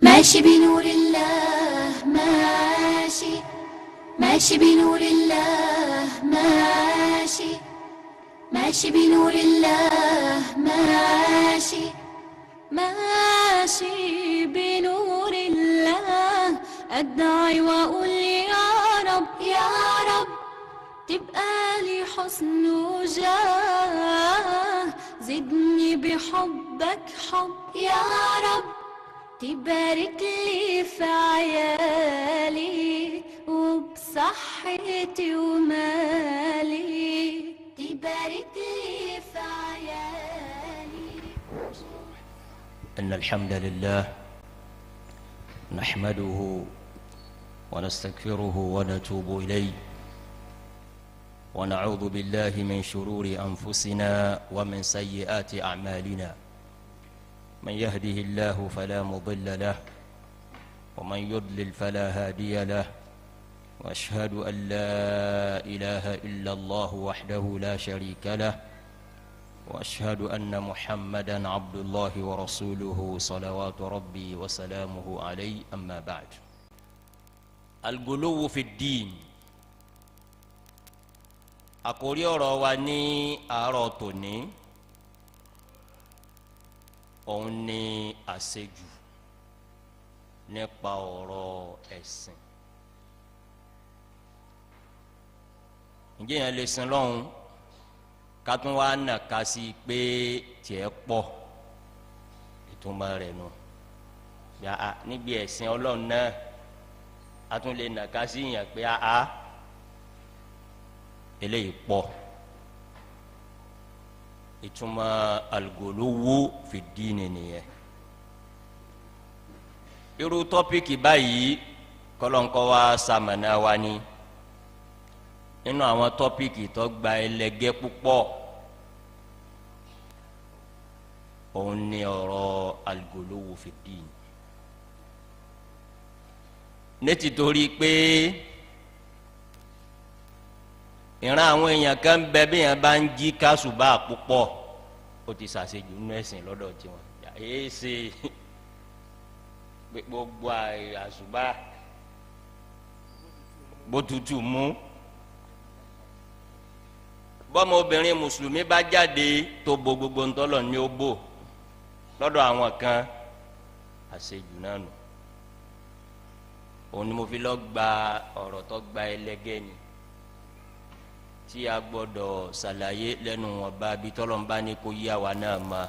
ماشي بنور الله، ماشي ماشي بنور الله، ماشي ماشي بنور الله، ماشي ماشي بنور الله. أدعي وأقول يا رب يا رب تبقى لي حسن وجاه، زدني بحبك حب يا رب، تبارك لي في عيالي وبصحتي ومالي، تبارك لي في عيالي. إن الحمد لله نحمده ونستغفره ونتوب إليه، ونعوذ بالله من شرور أنفسنا ومن سيئات أعمالنا. من يهده الله فلا مضل له، ومن يضلل فلا هادي له، وأشهد أن لا إله إلا الله وحده لا شريك له، وأشهد أن محمدا عبد الله ورسوله صلوات ربي وسلامه عليه. أما بعد، الغلو في الدين. Àkórí ọ̀rọ̀ wa ní àárọ̀ tòní òun ni àṣejù nípa ọ̀rọ̀ ẹ̀sìn. Ǹjẹ́ yẹn lè sin lọ́hùn ká tún wá nàka sí i pé tiẹ̀ pọ̀? Ìtumọ̀ rẹ̀ nù. Yà níbi ẹ̀sìn Ọlọ́run náà a tún lè nàka sí yẹn pé a eléyìí pọ̀. Ìtumọ̀ al-guluwu fi ddini nìyẹn. Irú tọ́píkì báyìí kọ́lọ́nkọ́ wa sàmànà wa ni nínú àwọn tọ́píkì tó gba ẹlẹgẹ́ púpọ̀, òun ni ọ̀rọ̀ al-guluwu fi ddini. Ní ti torí pé ìran àwọn èèyàn kan bẹ bí yẹn bá ń jí kásùbà púpọ̀, ó ti ṣàṣejù nínú ẹ̀sìn lọ́dọ̀ tiwọn. Èyí ṣe gbogbo àṣùbà bó tutù mú. Bọ́mọ obìnrin mùsùlùmí bá jáde tó bo gbogbo ntọ́lọ̀ ní ó bò lọ́dọ̀ àwọn kan, àṣejù náà nù. Òun ni mo fi lọ gba ọ̀rọ̀ tó gba ẹlẹgẹ́ ni tí a gbọ́dọ̀ ṣàlàyé lẹ́nu wọn bá bí tọ́lọ́mbá ní kó yá wa náà ma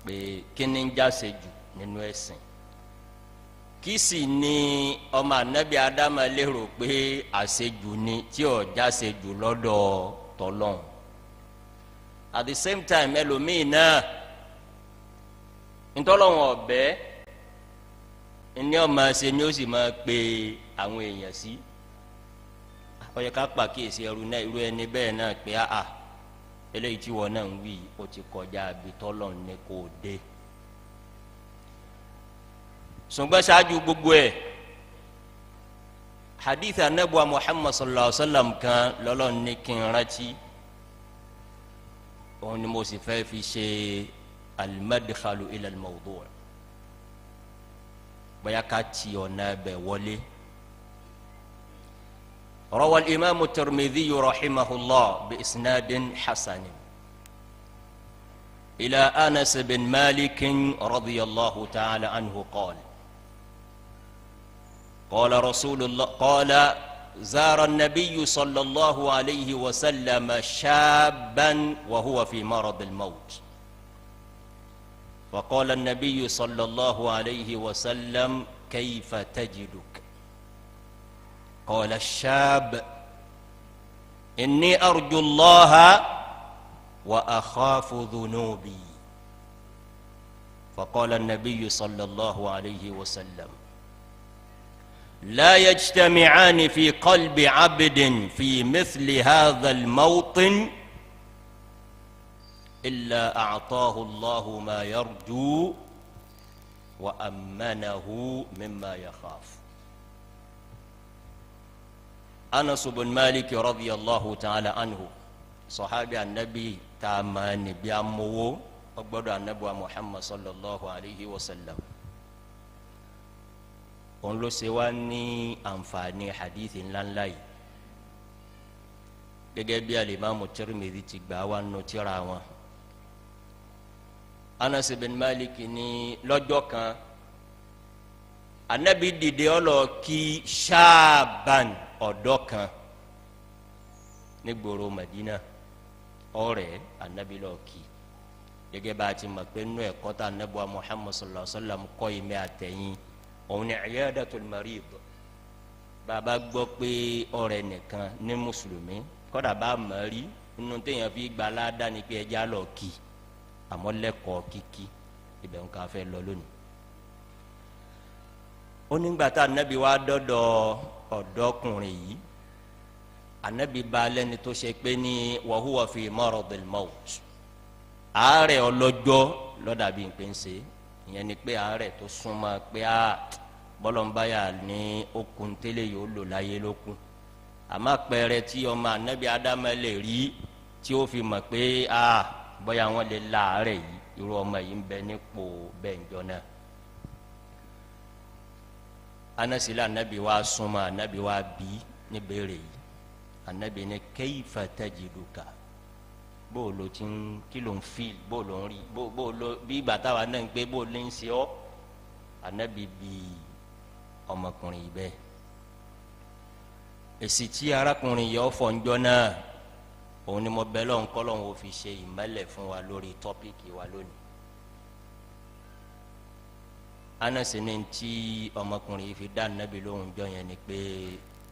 pé kíni ń jáse jù nínú ẹ̀sìn, kí sì ni ọmọ anabi adama lérò pé àṣejù ni tí ò jáse jù lọ́dọ̀ tọ́lọ́n. At the same time, ẹlòmíì náà ntọ́lọ́wọ̀n ọ̀bẹ ní ọmọ ṣe ni ó sì máa pe àwọn èèyàn sí. Ó yẹ ká pàkíyèsí ẹrú náà, irú ẹni bẹ́ẹ̀ náà pé àà eléyìí tí wọn náà ń wí ó ti kọjá àbí tọ́lọ̀ ní kò dé. Ṣùgbọ́n ṣáájú gbogbo ẹ̀, hadith anabuwa Muhammad sallallahu alaihi wa sallam kan lọ́lọ́ ní kí n rántí, òun ni mo sì fẹ́ fi ṣe al-madkhalu ila al-mawdu', bóyá ká ti ọ̀nà ẹbẹ̀ wọlé. روى الإمام الترمذي رحمه الله بإسناد حسن إلى أنس بن مالك رضي الله تعالى عنه قال: قال رسول الله، قال زار النبي صلى الله عليه وسلم شابا وهو في مرض الموت، فقال النبي صلى الله عليه وسلم: كيف تجدك؟ قال الشاب: إني أرجو الله وأخاف ذنوبي. فقال النبي صلى الله عليه وسلم: لا يجتمعان في قلب عبد في مثل هذا الموطن إلا أعطاه الله ما يرجو وأمنه مما يخاف. Anas bin Malik radiyallahu ta'ala anhu, sahabi anabi taama nibi amowo ọgbọdọ anabi wa Muhammad sallallahu alayhi wa sallam. Òun ló ṣe wá ní àǹfààní hadithi ńláńlá yìí, gẹ́gẹ́ bí alimami Tirmidhi ti gbà wá nù tírà wọn. Anas bin Malik ní lọ́jọ́ kan anabi dìde ó lọ kí ṣaaban ọ̀dọ́ kan ní gbòòrò Madina. Ọ̀rẹ́ anabi lọ kí, gẹ́gẹ́ bá a ti mọ̀ pé nínú ẹ̀kọ́ tá anabi wa Muhammad sallallahu alaihi wa sallam kọ́ ìmẹ àtẹ̀yìn òun ni iyadatul marid. Bàbá gbọ́ pé ọ̀rẹ́ nìkan ní mùsùlùmí, kódà bá mọ̀ rí nínú téèyàn fi gba aládàá ni pé ẹja lọ kí, àmọ́ lẹ́kọ̀ọ́ kíkí ibẹ̀ ń ká fẹ́ lọ lónìí. Ó nígbà tá anabi wa dọ́dọ̀ ọ̀dọ́kùnrin yìí, anabi bá lẹ́ni tó ṣe pé ní wa huwa fi maradil maut, àárẹ̀ ọlọ́jọ́ lọ́dàbí ń pè ń ṣe. Ìyẹn ni pé àárẹ̀ tó súnmọ́ pé a bọ́lọ̀nbáyà ní okùn tẹ́lẹ̀ yóò lò láyé lókun. Àmọ́ pẹ̀rẹ̀ tí ọmọ anabi adama lè rí tí ó fi mọ̀ pé a bóyá wọn lè la àárẹ̀ yìí, irú ọmọ yìí ń bẹ nípò bẹ́ẹ̀ ń jọ náà. Anasila anabi wa súnmọ́, anabi wa bí níbèrè yìí. Anabi ní kayfa tajiduka, bó ló ti ń kí ló ń fi, bó ló ń rí, bó ló bí bàtà wa náà ń pé bó ló ń ṣe ọ́. Anabi bí ọmọkùnrin yìí bẹ́ẹ̀. Èsì tí arákùnrin yìí ọ̀fọ̀ ńjọ́ náà, òun ni mo bẹ̀ lọ́hùn kọ́lọ́hùn ó fi ṣe ìmọ́lẹ̀ fún wa lórí tọ́píìkì wa lónìí. Anasi ní ti ọmọkùnrin yìí fi dá anabi lóhùn jọ yẹn ni pé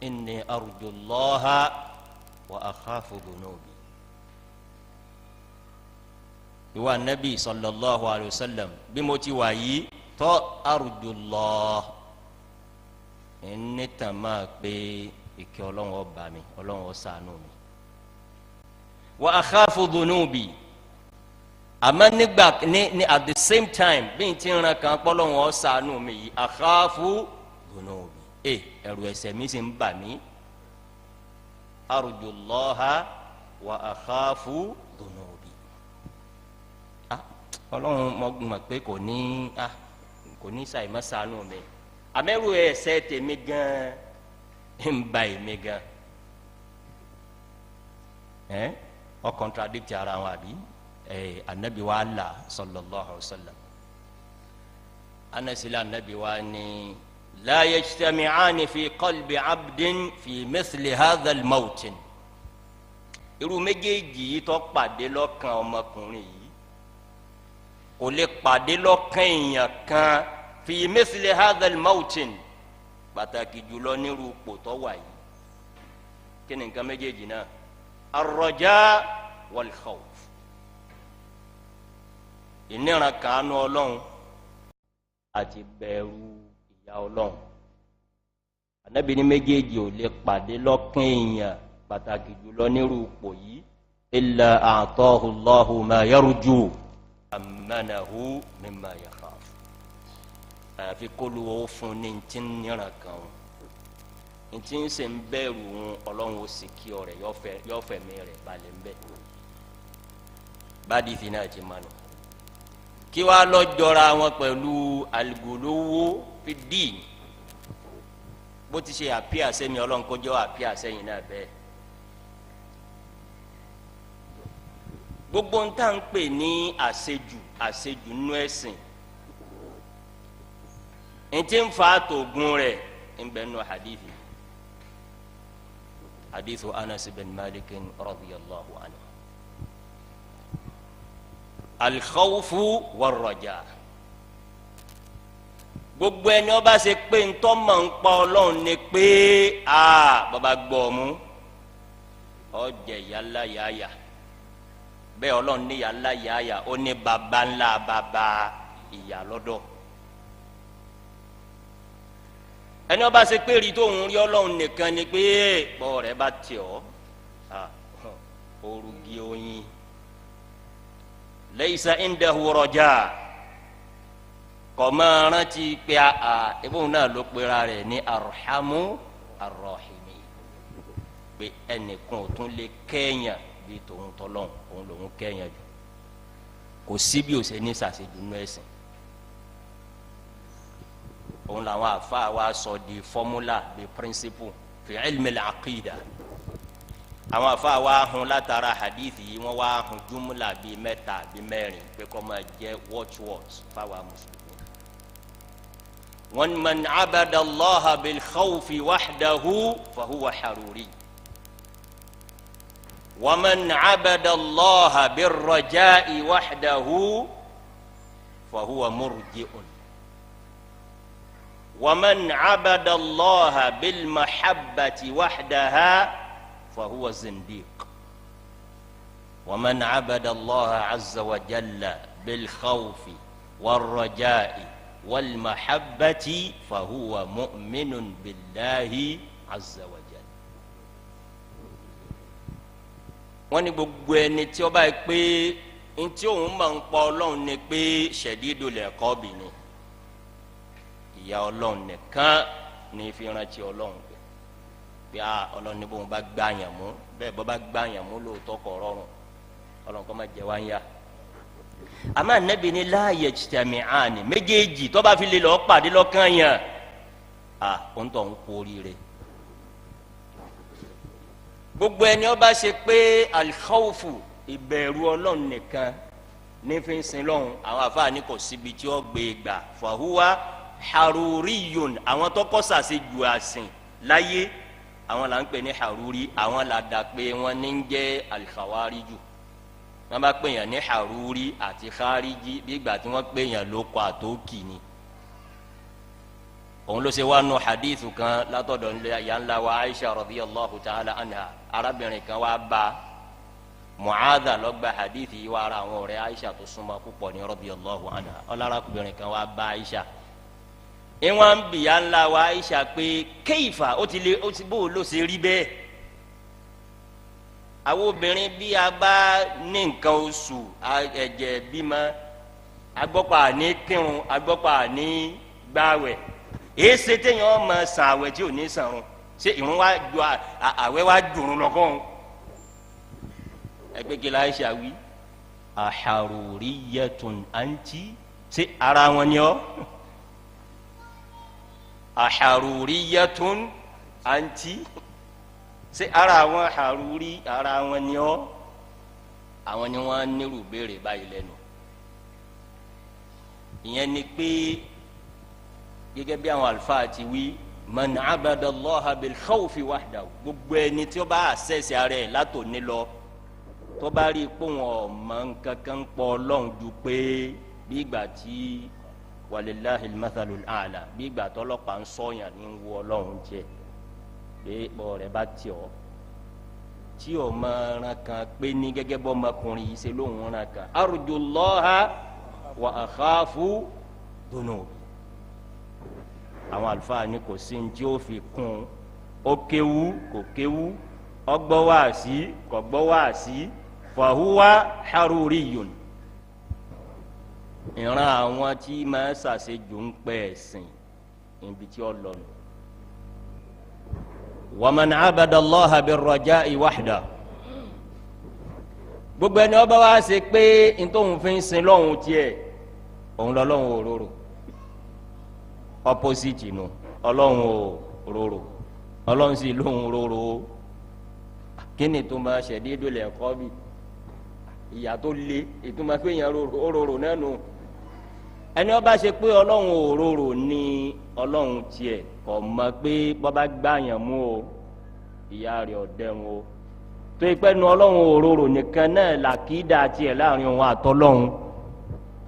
inni arjullaha wa akhafu dhunubi. Ìwà anabi sallallahu alayhi wa sallam, bí mo ti wà yìí tọ́ arjullah, ẹni tàn máa pé ìkẹ́ Ọlọ́run ó bá mi, Ọlọ́run ó ṣàánú mi. Wa akhafu dhunubi, àmọ́ nígbà ní at the same time bí n ti ran kan pọ́lọ́run ó ṣàánú mi yìí, akhafu dhunubi, ẹ̀rù ẹ̀ṣẹ̀ mi sì ń bà mí. Arjullaha wa akhafu dhunubi. Ọlọ́run mo mọ̀ pé kò ní ṣàìmọ́ ṣàánú mi, àmẹ́rù ẹ̀ṣẹ̀ tèmi gan ń ba èmi gan. Ọ contradict ara wọn àbí? Anabi wa la sallallahu alaihi wa sallam. Anasila anabi wa ni la yajtami'ani fi qalbi abdin fi mithli hadha al-mawtin. Irú méjèèjì yìí tó pàdé lọ́kàn ọmọkùnrin yìí kò lè pàdé lọ́kàn èèyàn kan fi mithli hadha al-mawtin, pàtàkì jùlọ nírú ipò tó wà yìí. Kí ni nǹkan méjèèjì náà? Ar-raja wal-khawf. Ìníran kàánú Ọlọ́run àti bẹ̀rù ìyà Ọlọ́run. Ànábì ní méjèèjì ò lè pàdé lọ́kàn èèyàn pàtàkì jùlọ nírú ipò yìí. Illa a'tahu Allahu ma yarju amanahu mimma yakhaf. Àyàfi kóluwó fún ní ti ń níran kan o, ntí ń ṣe ń bẹ̀rù Ọlọ́run ó sì kí ọ̀rẹ́ yọ̀fẹ̀mí rẹ̀ balẹ̀ ń bẹ̀. Bádìí fi náà ti máa nù. Kí wàá lọ jọra wọn pẹ̀lú al-guluwu fi dín, bó ti ṣe àpíà sẹ́mi Ọlọ́run kó jọ àpíà sẹ́yìn náà bẹ́ẹ̀. Gbogbo ń tà ń pè ní àṣejù, àṣejù nínú ẹ̀sìn, ntí ń fa tògùn rẹ̀ ń bẹ nù hadithi hadithu Anas bin Malik radiyallahu anhu. Al-khawfu war-raja. Gbogbo ẹni ó bá ṣe pé ntọ́ mọ̀ ń pa Ọlọ́run ni pé aa bàbá gbọ́ ọ mú ọ jẹ yálà yáyà bẹ́ẹ̀. Ọlọ́run ní yálà yáyà, ó ní baba ńlá baba ìyá lọ́dọ̀. Ẹni ó bá ṣe pé rí tóun rí Ọlọ́run nìkan ni pé bọ́ rẹ̀ bá tì ọ́ orugi oyin. Laysa indahu raja, kọ̀mọ́ rántí pé a ibùn náà ló pera rẹ̀ ní arhamu arrahimi, pé ẹnìkan ò tún lè kẹ́yàn bí tòun tọ́lọ́hún, òun lòun kẹ́yàn jù. Kò sí bí o ṣe ní sàṣejù nínú ẹ̀sìn. Òun làwọn àfa wa sọ di fọ́múlà di píríncípù fi ilmi al-aqida. Àwọn àfa wa hun látara hadithi yìí, wọ́n wá hun jumla bíi mẹ́ta bíi mẹ́rin pé kó máa jẹ́ watchwords fáwa mùsùlùmí. Wọ́n man abada Allaha bil khawfi wahdahu fahuwa haruri. Wa man abada Allaha bir raja'i wahdahu fahuwa murji'un. Wa man abada Allaha bil mahabbati wahdaha fahuwa zindiq. Wa man abada Allaha azza wa jalla bil khawfi war raja'i wal mahabbati fahuwa mu'minun billahi azza wa jalla. Wọ́n ní gbogbo ẹni tí ó bá yẹ pé ntí òun máa ń pa Ọlọ́run ni pé shadidul iqabi ni, ìyà Ọlọ́run nìkan ní fi rántí Ọlọ́run pé a Ọlọ́run ní bóun bá gbàyàn mú, bẹ́ẹ̀ bọ́ bá gbàyàn mú lóòótọ́ kọ̀ rọrùn, Ọlọ́run kọ́ máa jẹ wá ń yá. Àmọ́ Ànábì ní la yajtami'ani, méjèèjì tó bá fi lè lọ́ọ́ pàdé lọ́kàn yẹn, a òun tó ń kú oríire. Gbogbo ẹni ó bá ṣe pé al-khawfu, ìbẹ̀rù Ọlọ́run nìkan ní fi ń sin lọ́hùn, àwọn àfáàní kò síbi tí ó gbé gbà, fahuwa haruriyun. Àwọn tó kọ́ sàṣe ju àsìn láyé, àwọn là ń pè ní haruri, àwọn là dà pé wọ́n ní ń jẹ́ al-khawariju. Wọ́n bá pè yàn ní haruri àti khariji bí ìgbà tí wọ́n pè yàn ló kọ́ àtòkì ni. Òun ló ṣe wá nu hadithu kan látọ̀dọ̀ ya ńlá wa Aisha radiyallahu ta'ala anha. Arábìnrin kan wá bá Mu'adha lọ́gba hadithi yìí wá ara àwọn ọ̀rẹ́ Aisha tó súnmọ́ púpọ̀ ní radiyallahu anha. Ọlọ́rakùnrin kan wá bá Aisha, ìwọ̀n ń bì ya ńlá wa Aisha pé kéyìfà ó ti lé ó ti bó ló ṣe rí bẹ́ẹ̀. Àwọn obìnrin bí a bá ní nǹkan oṣù ẹ̀jẹ̀ bímọ, agbọ́pọ̀ àní kírun, agbọ́pọ̀ àní gbààwẹ̀, èsè téèyàn ọmọ sàn àwẹ̀ tí ò ní sàrun, ṣé ìrun wa ju àwẹ̀ wa dùnrún lọ́kàn? Ẹgbẹ́ kí la Aisha wí, aharuriyatun anti, ṣé ara wọn ni ọ́? Aharuriyatun anti, ṣé ara wọn haruri ara wọn ni ọ́? Àwọn ni wọ́n nírú béèrè báyìí lẹ́nu. Ìyẹn ni pé gẹ́gẹ́ bí àwọn àlùfáà ti wí, man abada Allaha bil khawfi wahdahu, gbogbo ẹni tí ó bá àṣẹṣe ara ẹ̀ látòní lọ, tó bá rí i pé wọn ò mọ nǹkan kan pọ̀ Ọlọ́run ju pé bí ìgbà tí walillahil mathalul a'la, bí ìgbà tọ́lọ́pàá ń sọ̀yàn ní wo Ọlọ́run jẹ pé bọ́ rẹ̀ bá tì ọ́, tí o máa ran kan pé ní gẹ́gẹ́ bọ́ ọmọkùnrin yìí ṣe lóhùn ran kan, arjullaha wa akhafu dunubi. Àwọn àlùfáà ní kò sí ní tí ó fi kún, ó kéwú kò kéwú, ọgbọ́ wáàsí kò gbọ́ wáàsí, fahuwa haruriyun. Ìran àwọn tí máa ṣàṣejù ń pẹ́ ẹ̀sìn níbi tí ó lọ nù. Wa man abada Allaha birraja'i wahda, gbogbo ẹni ọba wa ṣe pé ntòun fi ń sin lọ́hùn tiẹ̀, òun lọ lọ́hùn òróró, opposite nu, ọlọ́hùn òróró, ọlọ́hùn sì lóhùn òróró. Kíni tó máa ṣẹ̀dí dólẹ̀ ẹ̀kọ́ bi ìyà tó le, ìtumọ̀ pé yẹn òróró náà nù. Ẹni ọba ṣe pé ọlọ́hùn òróró ni ọlọ́hùn tiẹ̀, kò mọ̀ pé bọ́ba gbàyàn mú o, ìyá rẹ̀ ọ̀dẹ́rùn o, tó ipẹ́ nu ọlọ́hùn òróró nìkan náà làkìdá tiẹ̀ láàrin òun àtọ́lọ́hùn.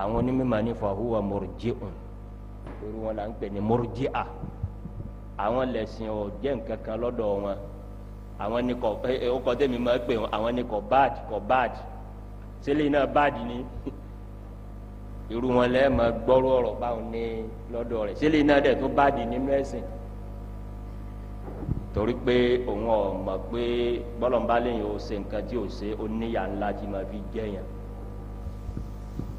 Àwọn onímọ̀ ní fahuwa murji'un, irú wọn là ń pè ní murji'a. Àwọn lẹ̀sìn ò jẹ́ nǹkan kan lọ́dọ̀ wọn. Àwọn ní kọ ẹ ọkọ tẹ̀mí máa pè wọn, àwọn ní kọ bad kọ bad, sílẹ̀ náà bad ni. Irú wọn lẹ́ẹ̀ máa gbọ́rọ̀ ọ̀rọ̀ báwọn ní lọ́dọ̀ rẹ̀, sílẹ̀ náà dẹ̀ tó bad nínú ẹ̀sìn, torí pé òun ò mọ̀ pé bọ́lọ̀nba lẹ́yìn o ṣe nǹkan tí o ṣe, ó níyà ńlá tí ma fi jẹ́ yẹn.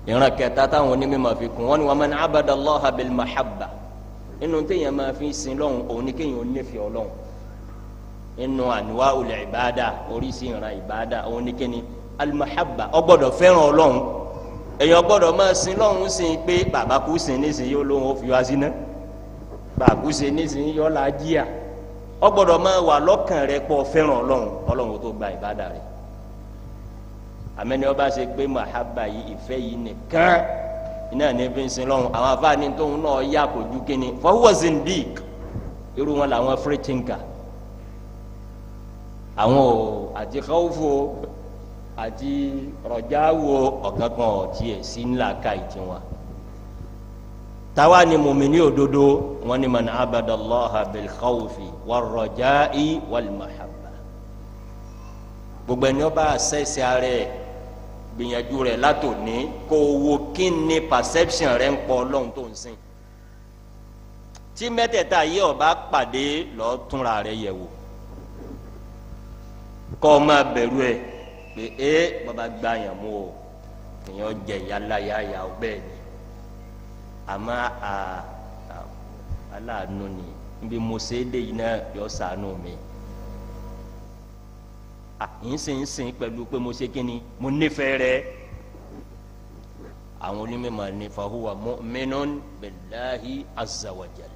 Ìran kẹta táwọn onímọ̀ fi kún wọn ni wa man abada Allaha bil mahabba, inú téèyàn máa fi sin lọ́hùn òun ni kéèyàn ó nífẹ̀ẹ́ Ọlọ́hun. Inú anwa'ul ìbáda, oríṣi ìran ìbáda, òun ni kéèyàn al-mahabba, ó gbọ́dọ̀ fẹ́ràn Ọlọ́hun. Èèyàn gbọ́dọ̀ máa sin lọ́hùn sin pé bàbá kú sin nísìnyí ó lóhùn ó fi wá sí náà. Bàkúṣe nísìnyí yọ la jíà. Ọ gbọ́dọ̀ máa wà lọ́kàn rẹ pọ̀ fẹ́ràn Ọlọ́run, Ọlọ́run tó gba ìbádà rẹ. Àmẹ́ni ọba ṣe pé mahaba yìí, ìfẹ́ yìí nìkan iná ní fi ń sin lọ́hùn, àwọn afáàní tóun náà yà kó ju kíni fahuwa zindiq. Irú wọn làwọn free thinker, àwọn ò àti khawfu àti rọjáwo ọ̀kan kan ọ̀tí ẹ̀ sí ńlá ká ìtì wọn. Táwa ni mùmíní òdodo, wọn ni man abadallaha bil khawfi war rajai wal mahabba. Gbogbo ẹni ọba àṣẹṣe ara ẹ gbìyànjú rẹ látòní kó wo kí ni perception rẹ ń pọ Ọlọ́run tó ń sìn. Tí mẹ́tẹ̀ẹ̀ta yìí ọba pàdé, lọ́ọ́ túnra rẹ yẹ̀ wò, kọ́ ọ máa bẹ̀rù ẹ̀ pé é bàbá gba yàn mú o, èèyàn jẹ yálà yáyà o. Bẹ́ẹ̀ ni, àmọ́ a aláàánú ni nbí mo ṣe é dé yìí náà yọ sànú mi. À ń sìn sìn pẹ̀lú pé mo ṣe kíni, mo nífẹ̀ẹ́ rẹ. Àwọn onímọ̀ ní fahuwa mu'minun billahi azza wa jalla.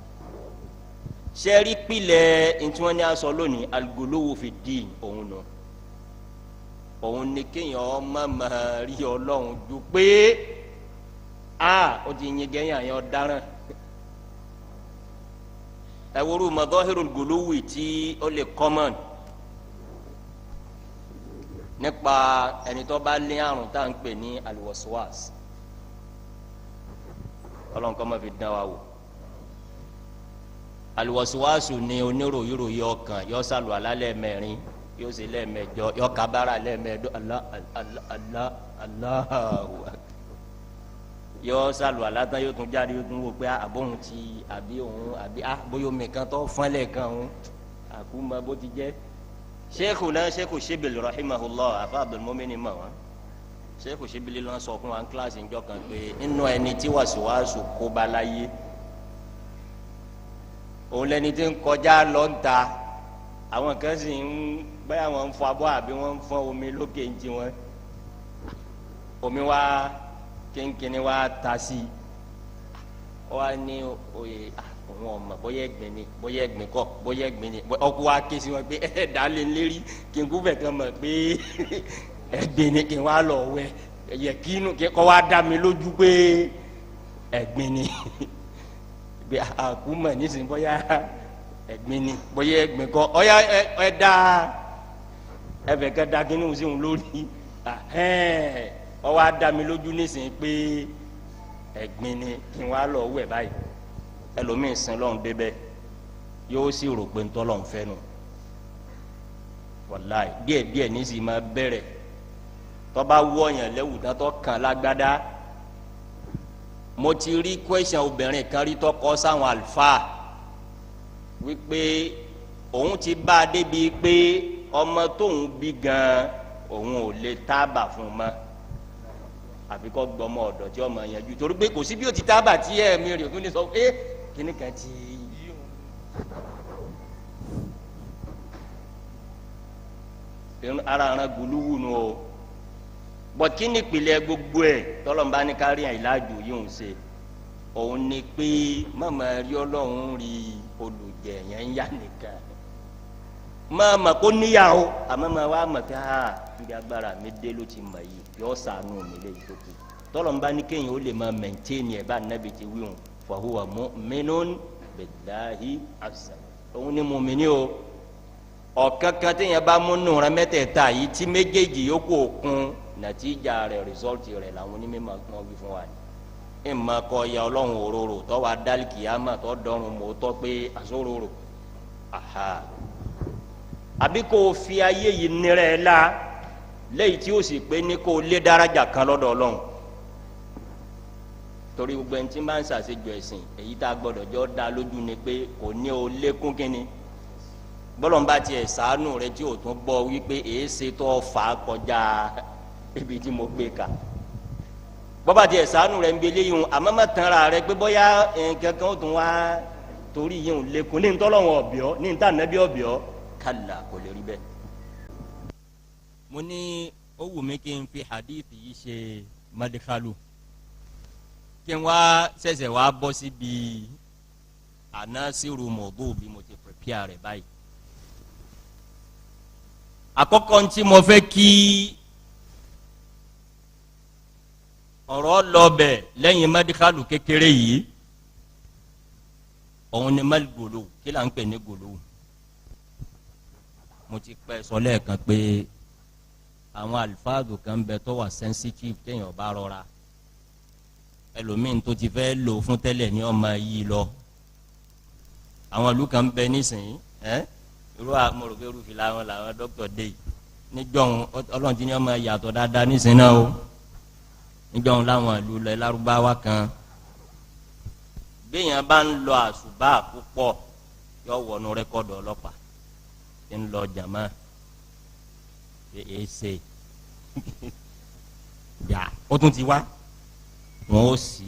Sẹ́rí pilẹ̀ ntí wọ́n ní aṣọ lónìí, al-guluwu fi ddin, òun nù. Òun ni kéèyàn ọmọ máa rí Ọlọ́run ju pé a ó ti yin gẹ́yìn àyàn ọ̀daràn. Ẹ̀wòrú madahirul guluwi tí ó lè common nípa ẹni tó bá lé àrùn tá à ń pè ní al-waswas. Ọlọ́run kọ́ máa fi dán wa wò. Alùwàsíwàsù ni oníròyìnròyìn ọkàn, yọ sàlù alálẹ̀ mẹ́rin, yóò ṣe lẹ́ẹ̀mẹ́jọ, yọ kábàárà lẹ́ẹ̀mẹ́jọ, Allah Allah Allah Allahu yọ sàlù alátán, yóò tún jáde, yóò tún wò pé àbóhun ti àbí òun àbí á bóyá omi kan tó fọ́nlẹ̀ kan òun àkúmọ bó ti jẹ́. Sheikhu náà, Sheikhu Shibili rahimahullah, afa Abdulmumin mọ̀ wọ́n. Sheikhu Shibili ló ń sọ fún wa ní kíláàsì ńjọ́ kan pé inú ẹni tí wàsíwàsù kó bá láyé, òun lẹni tí ń kọjá lọ ń ta, àwọn kan sì ń báyà wọn ń fọ abọ́ àbí wọn ń fọ omi lókè ń ti wọn, omi wa kínkínní wa ta sí i, wọ́n á ní oyè òun ọmọ bóyá ẹ̀gbin ni, bóyá ẹ̀gbin kọ́, bóyá ẹ̀gbin ni. Ọkọ wa ké sí wọn pé ẹ dá lé lérí kí n kú fẹ̀ kan mọ̀ pé ẹ̀gbin ni, kí n wá lọ wẹ̀ yẹ kí inú kọ́ wa dá mi lójú pé ẹ̀gbin ni, pé àkúmọ̀ nísìnyí bóyá ẹ̀gbin ni, bóyá ẹ̀gbin kọ́, ọ̀yá ẹ dá ẹfẹ̀ kẹ́ da kínní sí òun lórí, ọ wá dá mi lójú nísìnyí pé ẹ̀gbin ni, kí n wá lọ wẹ̀ báyìí. Ẹlòmíín sin lọ́hùn débẹ̀, yóò sì rò pé ntọ́ lọ́hùn fẹ́ nu. Wàláì díẹ̀ díẹ̀ nísìnyí máa bẹ̀rẹ̀, tọ́ba wọ̀nyàn lẹ́wù tán kàn lágbádá. Mo ti rí question obìnrin kan rí tọkọ sáwọn àlùfáà wípé òun ti bá a débi pé ọmọ tóun bí gan òun ò lè tábà fún un mọ́, àfi kọ́ gbọmọ ọ̀dọ̀ tí ọmọ yẹn ju, torí pé kò sí bí o ti tábà tí ẹ̀mí rẹ̀ tún ní sọ pé kíní kan ti. Ara ran guluwu nu o, bọ́t kí ni ìpìlẹ̀ gbogbo ẹ̀ tọ́lọ́mùbá ní kárí àìláàjò yìí ń ṣe, òun ni pé mọ̀mọ́ rí Ọlọ́run rí olùjẹ̀ yẹn ń yá nìkan, mọ̀mọ́ kó níyàwó, àmọ́ mọ̀ wá mọ̀ pé aa níbi agbára mi dé ló ti mọ̀ yìí, yọ sànù mi lè tó kù. Tọ́lọ́mùbá ní kéèyàn ó lè máa mẹ̀ntẹ́nì ẹ̀ bá nàbì ti wí hùn, fahuwa mu'minun billahi azza, òun ni mùmíní o. Ọ̀kan kan téèyàn bá múnú rẹ mẹ́tẹ̀ẹ̀ta yìí tí méjèèjì yòókù òkun, nàtíjà rẹ̀, rìsọ́ọ̀tì rẹ̀ làwọn onímọ̀ wọn wí fún wa ni. Ìmọ̀ kọ ya Ọlọ́run òróró tọ́ wa dálì kìyàmà tọ́ dọ́run mọ́ tọ́ pé àsóróró aha, àbí kò fi ayé yìí nírẹ̀ la lẹ́yìn tí ó sì pé ní kó lé daraja kan lọ́dọ̀ Ọlọ́run. Torí gbogbo ẹni tí máa ń ṣàṣejù ẹ̀sìn, èyí tá a gbọ́dọ̀ jọ dá lójú ni pé kò ní o lékún kínní bọ́lọ̀nba tiẹ̀ ṣàánú rẹ tí o tún bọ̀ wípé èéṣe tó fà á kọjá ibi tí mo gbé ka. Bọ́ba tiẹ̀ ṣàánú rẹ ń gbélé yìí hùn, àmọ́ má tan ra rẹ pé bóyá nǹkan kan ó tún wá torí yìí hùn lékún ní ntọ́lọ́wọ̀n ọ̀bìọ́ ní ntá nàbí ọ̀bìọ́ kàlà kò lè rí bẹ́ẹ̀. Mo ní ó wù mí kí n fi hadith yìí ṣe madikalu, kí n wá ṣẹ̀ṣẹ̀ wá bọ́ síbi Ànásìrù mọ̀ọ́dù bí mo ti prepare rẹ̀ báyìí. Àkọ́kọ́ ntí mo fẹ́ kí ọ̀rọ̀ lọ́bẹ̀ lẹ́yìn mẹ́díkàlù kékeré yìí, òun ni mẹ́lì gòlò. Kí là ń pè ní gòlò? Mo ti pẹ́ sọ lẹ́ẹ̀kan pé àwọn àlùfáàdù kan bẹ tó wà sensitive téèyàn bá rọra, ẹlòmíín tó ti fẹ́ lò fún tẹ́lẹ̀ ní ọmọ yìí lọ. Àwọn ìlú kan bẹ nísìnyí, ẹ irú àmọ̀rògbé irú fìlà wọn làwọn dókítà dé yìí níjọ́hun. Ọlọ́run ti ní ọmọ yàtọ̀ dáadáa nísìnyí náà o. Níjọ́hun láwọn ìlú lẹ Lárúbáwá kan, béèyàn bá ń lọ àṣùbà púpọ̀ yọ wọnú rẹ́kọ̀dù ọlọ́pàá ń lọ jàmá èsè yà ó tún ti wá, wọn ó sì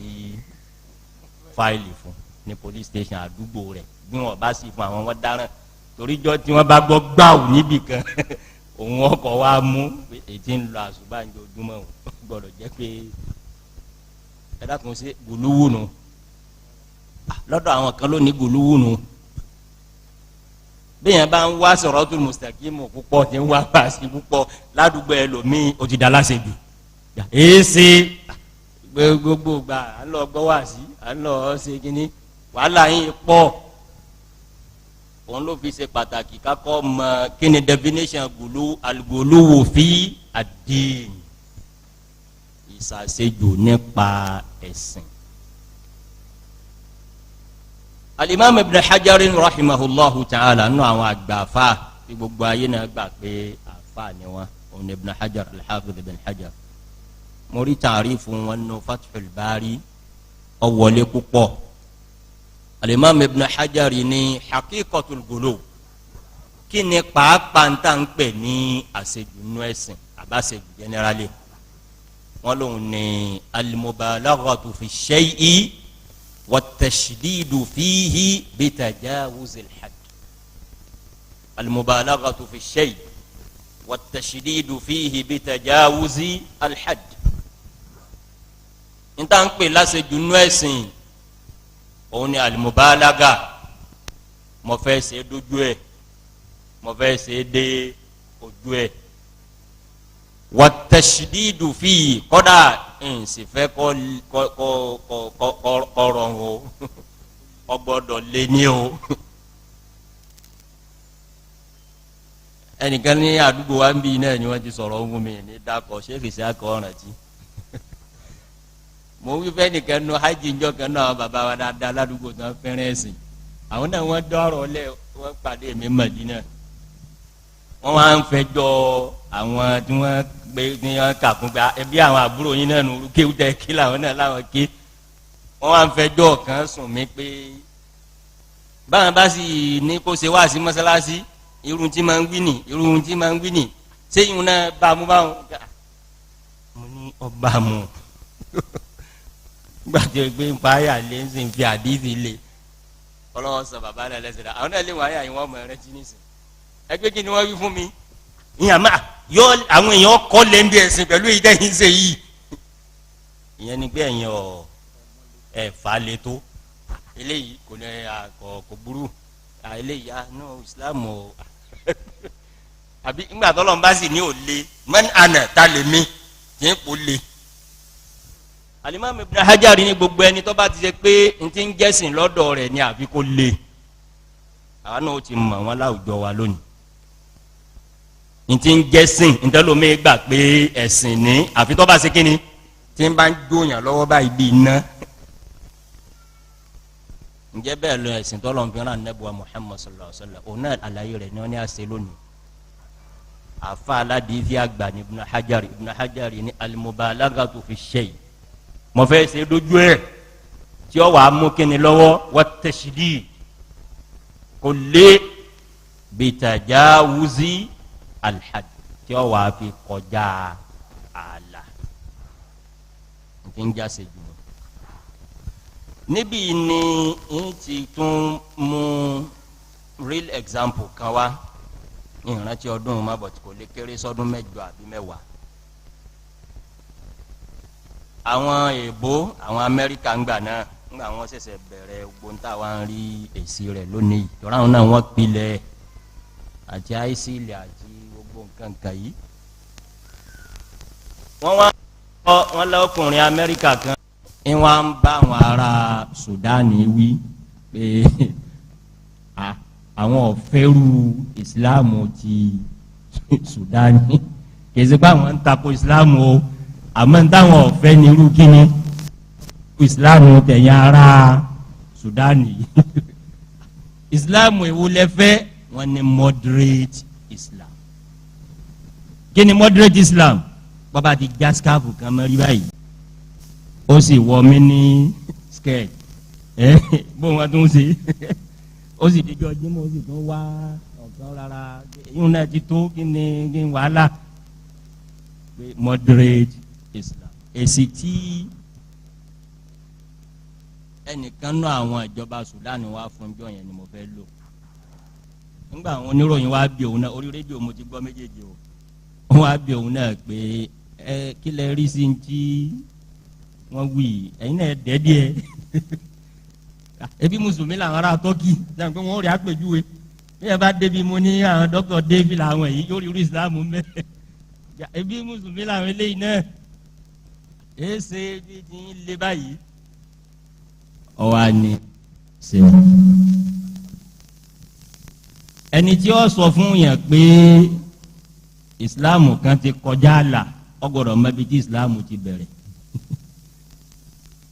fáìlì fún ní police station àdúgbò rẹ̀. Bí wọn bá sì fún àwọn, wọn dáràn, torí jọ tí wọn bá gbọ́ gbáwù níbì kan, òun ọkọ̀ wa mú ètí ń lọ àṣùbà ńjọjúmọ́, o gbọ́dọ̀ jẹ́ pé ẹ dákun sí gòlúwù nù lọ́dọ̀ àwọn kan ló ní gòlúwù nù. Bẹ́ẹ̀ bá ń wá siratul mustaqimu púpọ̀, tí ń wá pàṣẹ púpọ̀ ládùúgbò ẹlòmíì, ó ti da láṣejù. Èsì gbogbo gbà à ń lọ gbọ́ wá sí, à ń lọ ṣe kínní, wàhálà yín pọ̀. Òun ló fi ṣe pàtàkì kakọ́ mọ kíni definition gòló, al-guluwu fi ad-din, ìsàṣejù nípa ẹ̀sìn. Alimami Ibn Hajar rahimahullahu ta'ala, nínú àwọn àgbàfà tí gbogbo ayé náà gbà pé àfà ni wọn, òun Ibn Hajar, al-Hafiz Ibn Hajar, mo rí tàrífù wọn nínú Fathul Bari, ọwọlé púpọ̀. Alimami Ibn Hajar ní haqiqatul gulu, kí ni pàápàá ń tà ń pè ní àṣejù nínú ẹ̀sìn àbáṣejù generally? Wọn lòun ní al-mubalaghatu fi shay'i والتشديد فيه بتجاوز الحد. المبالغة في الشيء والتشديد فيه بتجاوز الحد. Níta ń pè láṣejù nínú ẹ̀sìn, òun ni al-mubalaga, mo fẹ́ ṣe dójú ẹ̀, mo fẹ́ ṣe dé ojú ẹ̀, والتشديد فيه, kọ́dà nsì fẹ́ kọ́ kọ́ kọ́ kọ́ kọ́ rọrùn o, ọgbọ́dọ̀ lé ní o. Ẹnìkan ní àdúgbò wa ń bí náà ni wọ́n ti sọ̀rọ̀ ohun mi ní dakọ̀ ṣé kìsì akọ̀ ọ̀ràn tí mo wí fẹ́ nìkan nu hajj njọ́ kan náà, bàbá wa dáadáa ládùúgbò tó ń fẹ́ràn ẹ̀sìn, àwọn náà wọ́n dọ́rọ̀ lẹ̀, wọ́n pàdé mi Mádínà, wọ́n wá ń fẹjọ́ àwọn tí wọ́n gbé ní wọ́n kà fún pé ẹbí àwọn àbúrò yín náà nù kéwù tẹ kí làwọn náà láwọn ké. Wọ́n wá ń fẹjọ́ kan sùn mí pé báwọn bá sì ní kó ṣe wá sí mọ́sálásí, irun tí máa ń wí nì, irun tí máa ń wí nì, ṣé ìhun náà bá mú báwọn? Mo ní ọba mu gbàtí o gbé ń pa ayà lé ń sìn fi àdífi lé ọlọ́wọ́ sọ bàbá náà lẹ́sẹ̀ dá àwọn náà lé wọ́n ayà yìí, wọ́n mọ̀ ẹ́rẹ́ jí nísìn. Ẹgbẹ́ kí ni wọ́n wí fún mi ìyàn máa yọ àwọn èèyàn kọ́ lé ń bí ẹ̀sìn pẹ̀lú ìdẹ́yìn ṣe yìí. Ìyẹn ni pé ẹ̀yìn ọ̀ ẹ̀ fà lè tó eléyìí kò ní kò kò burú eléyìí no Islam o àbí ńgbà tó lọ́n bá sì ní ò le mẹ́ni àná ta lè mi kì í kò le. Alimami Ibn Hajar ní gbogbo ẹni tó bá ti ṣe pé n ti ń jẹ́sìn lọ́dọ̀ rẹ̀ ni àfi kò le, àwọn náà ó ti mọ̀ wọn láwùjọ wa lónìí. N ti ń jẹ́sìn ntẹ́lómi gbà pé ẹ̀sìn ní àfi tó bá ṣe kí ni tí ń bá ń jóyàn lọ́wọ́ báyìí bí iná. Ǹjẹ́ bẹ́ẹ̀ lọ ẹ̀sìn tó lọ́n fi rán anabi wa Muhammad sallallahu alaihi wa sallam? Òun náà àlàyé rẹ̀ ni wọ́n ní àṣẹ lónìí. Àfa aládìísí àgbà ní Ibn Hajar. Ibn Hajar ní al-mubalaghatu fi shay, mo fẹ́ ṣe dojú ẹ̀ tí ó wàá mú kíni lọ́wọ́, wa tashdid, kò lé, bitajawuzi al-hadd, tí ó wàá fi kọjá ààlà, n ti ń jáse jù lọ. Níbí ni n ti tún mú real example kan wá. Ìrántí ọdún má bọ̀ tí kò lè kéré sọ́dún 8 àbí 10. Àwọn èèbó, àwọn Amẹ́ríkà ń gbà náà. Ńgbà wọn ṣẹ̀ṣẹ̀ bẹ̀rẹ̀ gbóńtà wa ń rí èsì rẹ̀ lónìí tọ́ra àwọn náà wọ́n pilẹ̀ àti ISIL àti gbogbo nǹkan kan yìí. Wọ́n wá wọ́n lọ́kùnrin Amẹ́ríkà kan ń wá ń bá àwọn ará Sudani wí pé àwọn ọ̀fẹ́rù ìsìláàmù ti Sudani. Kì í ṣe pé àwọn ń tako ìsìláàmù o, àmọ́ táwọn ọ̀fẹ́ ní irú kíni ìsìláàmù tẹ̀yìn ará Sudani. Ìsìláàmù èwo lẹ fẹ́? Wọ́n ní moderate Islam. Kí ni moderate Islam? Bàbá ti já skáàfù kan mọ́ rí báyìí, ó sì wọ mí ní skirt ẹ bó wọn tún ṣe, ó sì dijọ́ jímọ̀, ó sì tún wá ọ̀gá rárá eyín náà ti tó. Kí ni kí ni wàhálà pé moderate Islam? Èsì tí ẹnìkan náà àwọn ìjọba Sudan wá fún jọ yẹn ni mo fẹ́ lò. Nígbà àwọn oníròyìn wá bí òun náà, orí rédíò mo ti gbọ́ méjèèjì o, wọ́n wá bí òun náà pé ẹ kí lẹ rí sí ti wọ́n wí, ẹ̀yin náà dẹ́ díẹ̀, ebi mùsùlùmí làwọn ará Tọ́kì sẹ́yìn pé wọ́n rí àpèjúwe bí ẹ bá débi mo ní àwọn dókítà David làwọn yìí yóò rí irú ìsìlámù mẹ́, ebi mùsùlùmí làwọn eléyìí náà èé ṣe bí ti ń lé báyìí. Ọwọ́ àní ṣe ẹni tí ó sọ fún yẹn pé ìsìláàmù kan ti kọjá àlà, ó gbọ́dọ̀ mọ̀ ibi tí ìsìláàmù ti bẹ̀rẹ̀,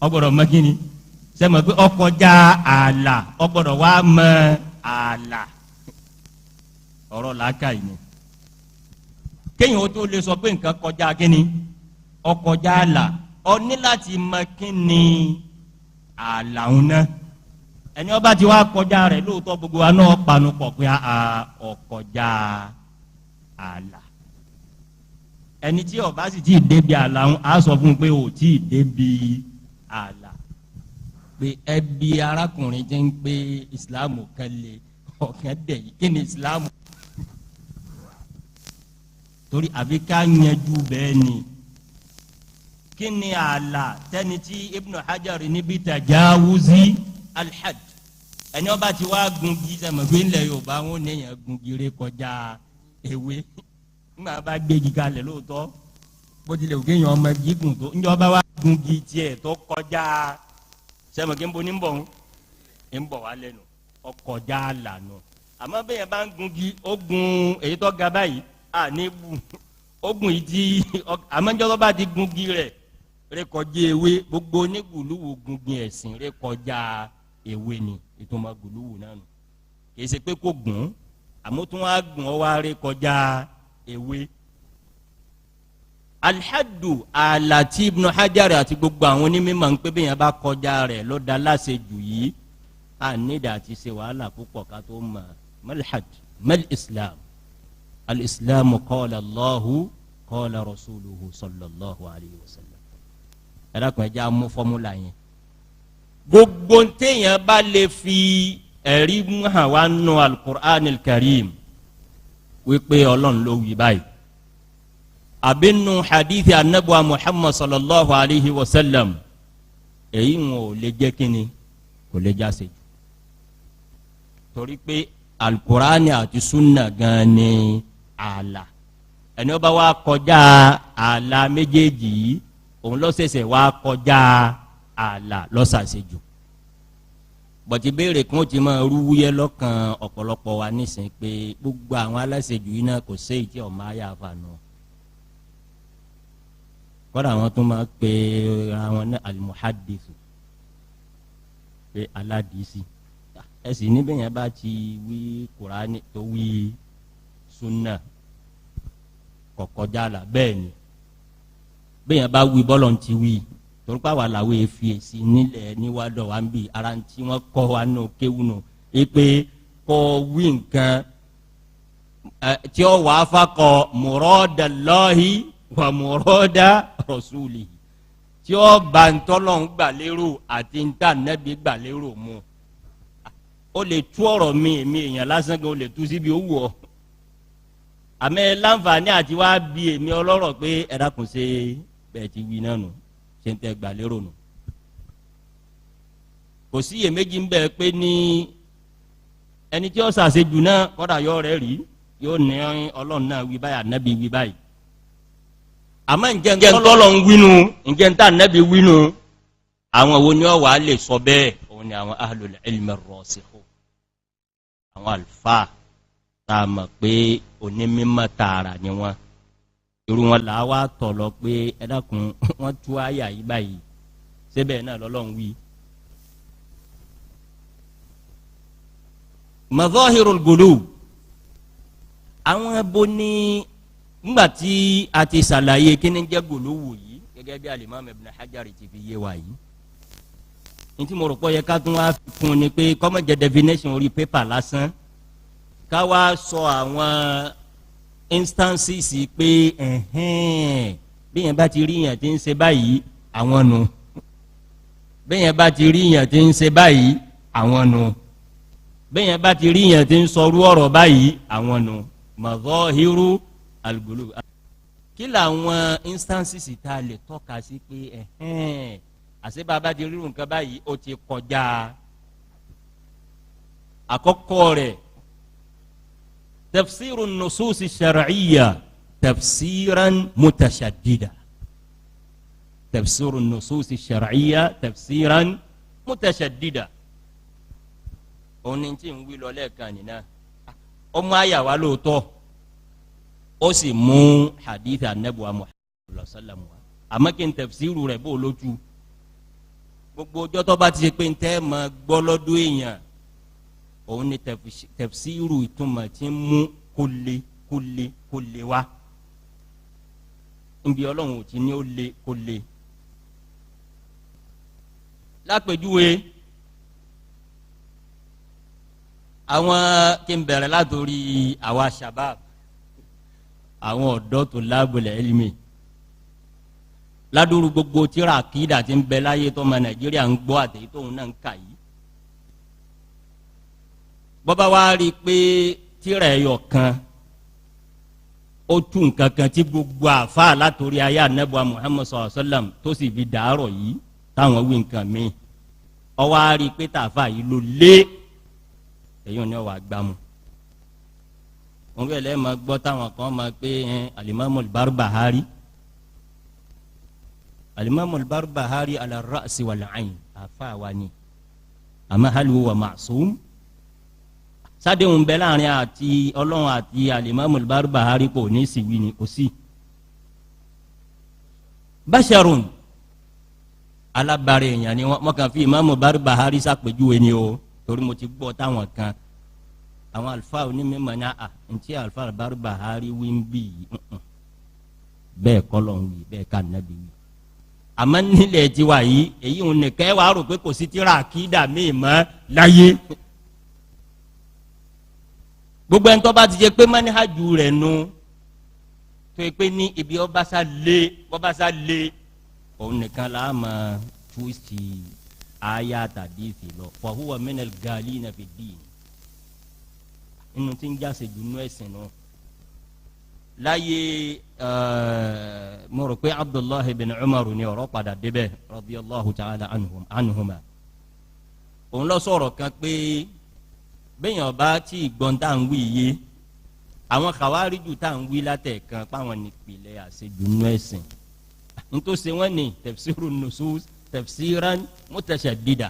ó gbọ́dọ̀ mọ̀ kíni sẹ́mi pé ó kọjá àlà, ó gbọ́dọ̀ wá mọ̀ àlà. Ọ̀rọ̀ làákàyè ni kéèyàn ó tó lè sọ pé nǹkan kọjá kíni, ó kọjá àlà, ó ní láti mọ̀ kíni àlà ń ná. Ẹni ó bá ti wá kọjá rẹ̀ lóòótọ́, gbogbo wa náà panu pọ̀ pé ó kọjá àlà. Ẹni tí ó bá sì ti débi àlà ń, á sọ fún un pé ò tí ì débi àlà, pé ẹbí arákùnrin jẹ́ ń pé ìsìláàmù kan lè ọ̀kan dẹ̀ yìí, kí ni ìsìláàmù? Torí àfi ká yanjú bẹ́ẹ̀ ni kí ni àlà tẹni tí Ibn Hajar níbi tajawuzi alhad. Ẹni ó bá ti wá gungi sẹmọgbé ńlẹ̀ Yorùbá wọn ní èèyàn gungi ré kọjá ewé, ńgbà bá gbégi kalẹ̀ lóòótọ́, bó tilẹ̀ òkè yẹn ọmọ gígùn tó ńjọ́ bá wá gungi tiẹ̀ tó kọjá sẹmọgbé ńbo ní bọ̀ ń bọ̀ wá lẹ́nu ọkọjá lànà. Àmọ́ bẹ́ẹ̀ yẹn bá ń gungi, ó gun èyí tó ga báyìí à ní bu ó gun yìí tí àmọ́ ńjọ́ tó bá ti gungi rẹ̀ rékọjá ewé, gbogbo onígùlùwù gungi ẹ̀sìn rékọjá ewé ni ìtumọ̀ gùlùwù náà nù. Kìí ṣe pé kò gùn, àmọ́ tó wá gùn ọ wá rékọjá ewé. Alhadu àlàtí Ibn Hajar àti gbogbo àwọn onímọ̀ ń pé bí yẹn bá kọjá rẹ̀ lọ́dà láṣejù yìí, a nídà àti ṣe wàhálà púpọ̀ ká tó mọ̀ malhad mal islam. Al-islam qala Allahu qala rasuluhu sallallahu alayhi wa sallam. Ẹ̀rọ kan ẹja mú fọ́múlà yẹn. Gbogbo ntẹ̀yìn bá lè fi ẹ̀rí hàn wá nù al-Qur'an al-Karim wípé Ọlọ́run ló wí báyìí, àbí nù hadithi anabuwa Muhammad sallallahu alayhi wa sallam, èyí wọn ò lè jẹ́ kínni, kò lè jáse jù, torí pé al-Qur'an àti sunna gan ni ààlà. Ẹni ó bá wá kọjá ààlà méjèèjì yìí, òun ló ṣẹ̀ṣẹ̀ wá kọjá ààlà lọ́sàṣejù. Bọ̀tí béèrè kún ti máa rúwúyẹ́ lọ́kàn ọ̀pọ̀lọpọ̀ wa nísìnyí pé gbogbo àwọn aláṣejù yìí náà kò séyìí tí ọ̀ma ayé àfààní. Kọ́dà àwọn tó máa pe àwọn náà alimuhadisu, pé aládìísí ẹ sì níbẹ̀ yẹn bá ti wí Kùránì tó wí sunna kọ̀kọ́jà là bẹ́ẹ̀ ni bẹ́ẹ̀ yẹn bá wí bọ́lọ̀ ti wí, torí pé àwa làwọn èéfi èsì nílẹ̀ níwádọ̀ wa ń bì ara tí wọ́n kọ́ wa nù kéwù nù pé kọ́ wí nǹkan tí ó wàá fakọ muradallahi wa murada rasulihi, tí ó bá ntọ́lọ̀ ń gbà lérò àti ntà nẹ́bí gbà lérò mu. Ó lè tú ọ̀rọ̀ mi èmi èèyàn lásán gan, ó lè tú síbi ó wù ọ́, àmọ́ láǹfààní àti wá bí èmi ọlọ́rọ̀ pé ẹ dákun ṣe bẹ́ẹ̀ ti wí náà nù, ṣe ń tẹ́ gbà lérò nù. Kò sí iyèméjì ń bẹ pé ní ẹni tí ó ṣàṣejù náà kọ́dà yọ rẹ̀ rí yóò ní Ọlọ́run náà wí báyìí, Ànábì wí báyìí. Àmọ́ ǹjẹ́ ntọ́lọ́ ń wínú, ǹjẹ́ ntá Ànábì wínú, àwọn wo ni ó wà lè sọ bẹ́ẹ̀? Òun ni àwọn ahlul ilmi ar-rasikhun, àwọn àlùfáà tá a mọ̀ pé onímọ̀ tààrà ni wọ́n. Irú wọn là wá tọ̀ lọ pé ẹ dákun, wọ́n tú àyà yìí báyìí, síbẹ̀ náà lọ́lọ́run wí. Madhahirul ghuluw, àwọn ẹbọ ní ngbà tí a ti ṣàlàyé kíni jẹ́ gòlówó yìí gẹ́gẹ́ bí alimami Ibn Hajar ti fi yé wa yìí. Ntí mo rò pé yẹ ká tún wá fi kún ni pé kọ́mọ̀ jẹ́ definition orí pépà lásán, ká wá sọ àwọn instances pé ẹ̀hẹ́n bí yẹn bá ti rí yẹn ti ń ṣe báyìí àwọn nu, bí yẹn bá ti rí yẹn ti ń ṣe báyìí àwọn nu, bí yẹn bá ti rí yẹn ti ń sọrú ọ̀rọ̀ báyìí àwọn nu. Madhahiru al-ghuluw, kí làwọn instances tá a lè tọ́ka sí pé ẹ̀hẹ́n àṣẹ bàbá ti rírun nǹkan báyìí ó ti kọjá. Àkọ́kọ́ rẹ̀ tafsiru nusus shar'iyya tafsiran mutashaddida, tafsiru nusus shar'iyya tafsiran mutashaddida. Òun ni tí ń wí lọ lẹ́ẹ̀kan nìyẹn, ọmọ àyà wa lóòótọ́, ó sì mú hadith anabuwa Muhammad sallam wa, àmọ́ kí n tafsiru rẹ̀ bó lójú. Gbogbo ọjọ́ tó bá ti ṣe pé n tẹ́ ma gbọ́ lọ́dún èèyàn, òun ni tafsiru ìtumọ̀ tí ń mú kó le kó le kó le wá. Nbí Ọlọ́run ò ti ní ó le kó le. Lápèjúwe àwọn kí n bẹ̀rẹ̀ látòrí àwa shabab, àwọn ọ̀dọ́ tó lábùlẹ̀ ẹlẹ́mì ládùúrú gbogbo tíra àkídà tí ń bẹ láyé tó ọmọ Nàìjíríà ń gbọ́ àtẹ̀yí tóun náà ń kà yìí. Bọ́bá wa rí i pé tíra ẹ̀yọ̀ kan ó tú nǹkan kan tí gbogbo àfa látòrí ayé anabuwa Muhammad sallallahu alaihi wasallam tó sì fi dàárọ̀ yìí táwọn wí nǹkan mi, ó wá rí i pé tààfà yìí ló lé èyí ò ní wàá gbámu. Wọn bẹ lẹ́ẹ̀ máa gbọ́ táwọn kan máa pé alimami Barbahari, alimami Barbahari ala ra'si wal ayn àfa wa ni, àmọ́ hal huwa ma'sum? Sádéhùn bẹ láàrin àti Ọlọ́run àti alimami Barbahari kò ní sí wí ni kò sí. Basharun, alábàárẹ̀ èèyàn ni wọ́n kàn fi imamu Barbahari sàpèjúwe ni o, torí mo ti gbọ́ táwọn kan àwọn àlùfáà onímọ̀ ní à ntí àlùfáà Barbahari wí ń bì yìí bẹ́ẹ̀ kọ́lọ̀ ń wí bẹ́ẹ̀ ká nàbí wí. Àmọ́ nílẹ̀ tiwa yìí èyí ń nìkẹ́ wàá rò pé kò sí tíra àkídà míì mọ́ láyé. Gbogbo ẹni tó bá ti jẹ pé mánìhàjú rẹ̀ nu tó yẹ pé ní ibi ọbaṣá lé ọbaṣá lé òun nìkan là á máa túwìsì aya tàbí ìfìlọ fa huwa minal galina fi din, inú tí ń jáse dunu ẹ̀sìn náà. Láyé mo rò pé Abdullahi bin Umar ni ọ̀rọ̀ padà débẹ̀ radiyallahu ta'ala anhuma, òun lọ sọ̀rọ̀ kan pé bẹ́yàn ọba tí ìgbọ́n tá à ń wí yé àwọn kàwáríjù tá à ń wí látẹ̀kan páwọn nípìnlẹ̀ àṣejù nínú ẹ̀sìn nítòsí wọn ni tafsiru nusus tafsiran mutashaddida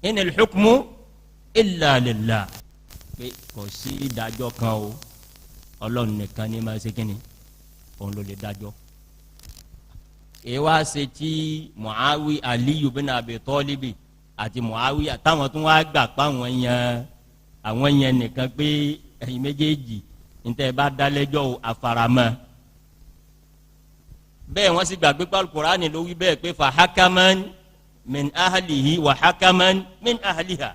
inil hukmu illa lillah, pé kò sí ìdájọ́ kan o, Ọlọ́run nìkan ní máa ṣe kínní, òun ló lè dájọ́. Èyí wá ṣe tí Muawi Aliyu bin Abi Talibi àti Muawiya táwọn tún wá gbà pa àwọn yẹn nìkan pé ẹ̀yin méjèèjì níta bá dálẹ́jọ́ o àfaramọ́. Bẹ́ẹ̀ wọ́n sì gbàgbé pé Al-Qur'ani ló wí bẹ́ẹ̀ pé fa hakaman min ahlihi wa hakaman min ahliha,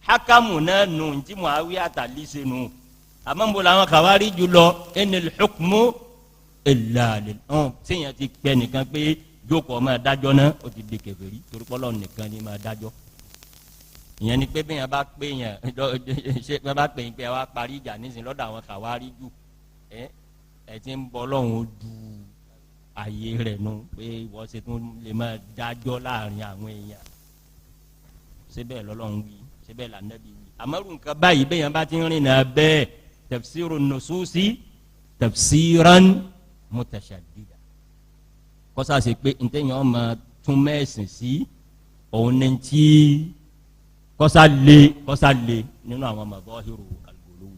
hakamu náà nù ntí Muawiya àtàlí ṣe nù. Àmọ́ nbọ làwọn kàwárí jùlọ inil hukmu illa lillah, sèyàn ti pẹ́ nìkan pé jókòó máa dájọ́ náà ó ti di kèfèrí torí pé Ọlọ́run nìkan ni máa dájọ́. Ìyẹn ni pé bẹ́ẹ̀ bá pé yẹn ṣe bẹ́ẹ̀ bá pè yín pé wàá parí ìjà nísìnyí lọ́dọ̀ àwọn kàwárí jù ẹ ti ń bọ́ Ọlọ́run du ayé rẹ̀ nu pé wọ́n ṣe tún lè máa dájọ́ láàrin àwọn èèyàn. Síbẹ̀ lọ́lọ́run wí, síbẹ̀ lànàbí wí. Àmọ́rù nǹkan báyìí bẹ́ẹ̀ yẹn bá ti ń rìn náà bẹ́ẹ̀ tafsiru nususi tafsiran mutashaddida. Kọ́sá ṣe pé ntẹ̀yìn ọmọ tún mẹ́sìn sí òun ní ti kọ́sá lé kọ́sá lé nínú àwọn madhahiru al-ghuluw.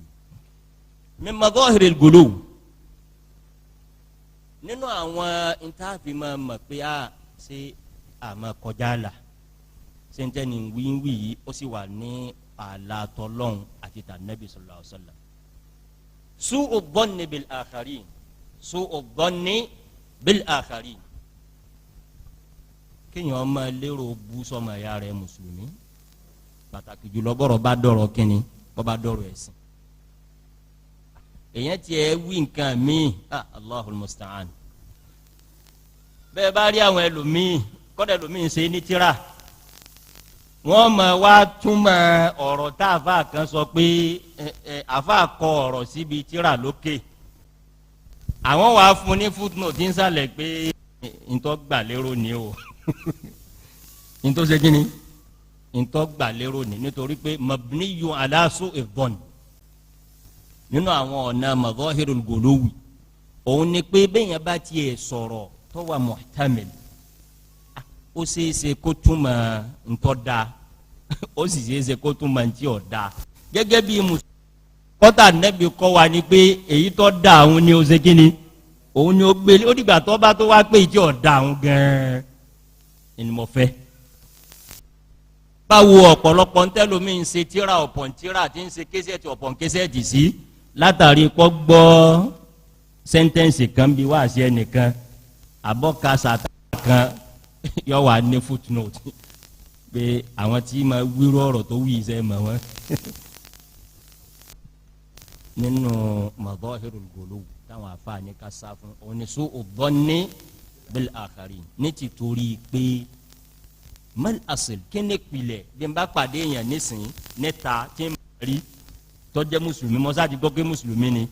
Min madhahiri al-ghuluw nínú àwọn ntàfi máa mọ̀ pé a ṣe àmọ́ kọjá la ṣe ń tẹ́ni wíwí yìí ó sì wà ní ààlà tọ́lọ́hún àti tànàbí sallallahu alaihi wasallam. Su'u dhanni bil akharin, su'u dhanni bil akharin. Kéèyàn máa lérò bú sọmọ ẹ̀yà rẹ̀ mùsùlùmí, pàtàkì jùlọ bọ́rọ̀ bá dọ̀rọ̀ kínní, bọ́ bá dọ̀rọ̀ ẹ̀sìn. Èyàn tiẹ̀ wí nǹkan míì, Allahul musta'an. Bẹ́ẹ̀ bá rí àwọn ẹlòmíì, kọ́dà ẹlòmíì ń ṣe ní tíra, wọ́n máa wá túmọ̀ ọ̀rọ̀ tá àfa kan sọ pé àfa kọ ọ̀rọ̀ síbi tíra lókè, àwọn wàá fún ní footnote ń sàlẹ̀ pé ntọ́ gbà lérò ni o, ntọ́ ṣe kíni, ntọ́ gbà lérò ni, nítorí pé mabniyu ala su'i dhann. Nínú àwọn ọ̀nà madhahirul guluwi òun ni pé bẹ́ẹ̀ yẹn bá tiẹ̀ sọ̀rọ̀ tó wà muhtamil, ó ṣeéṣe kó túmọ̀ ntọ́ da, ó sì ṣeéṣe kó túmọ̀ ntí ọ̀ da. Gẹ́gẹ́ bí mùsùlùmí kọ́tà nẹ́bi kọ́ wa ni pé èyí tó da òun ni ó ṣe kíni, òun ni ó gbé, ó dìgbà tó bá tó wá pé èyí tí ọ̀ da òun gan-an ni mo fẹ́. Báwo ọ̀pọ̀lọpọ̀ ntẹ́lómi ń ṣe tíra ọ̀pọ̀ ntíra tí ń ṣe késẹ́ẹ̀tì ọ̀pọ̀ nkésẹ́ẹ̀tì sí látàrí kọ́ gbọ́ sẹ́ńtẹ́ǹsì kan bí wá sí ẹnìkan àbọ̀ka sàtà kan yọ wà ní footnote pé àwọn tí ma wíwú ọ̀rọ̀ tó wí iṣẹ́ mọ̀ wọ́n. Nínú madhahirul ghuluw táwọn afáàní ká sá fún òun ni su'u dhanni bil akharin, ní ti torí pé mal asl kíni pilẹ̀ bí n bá pàdé èèyàn nísìnyí níta tí n bá rí tó jẹ́ mùsùlùmí mọ́sá ti gbọ́ pé mùsùlùmí ni,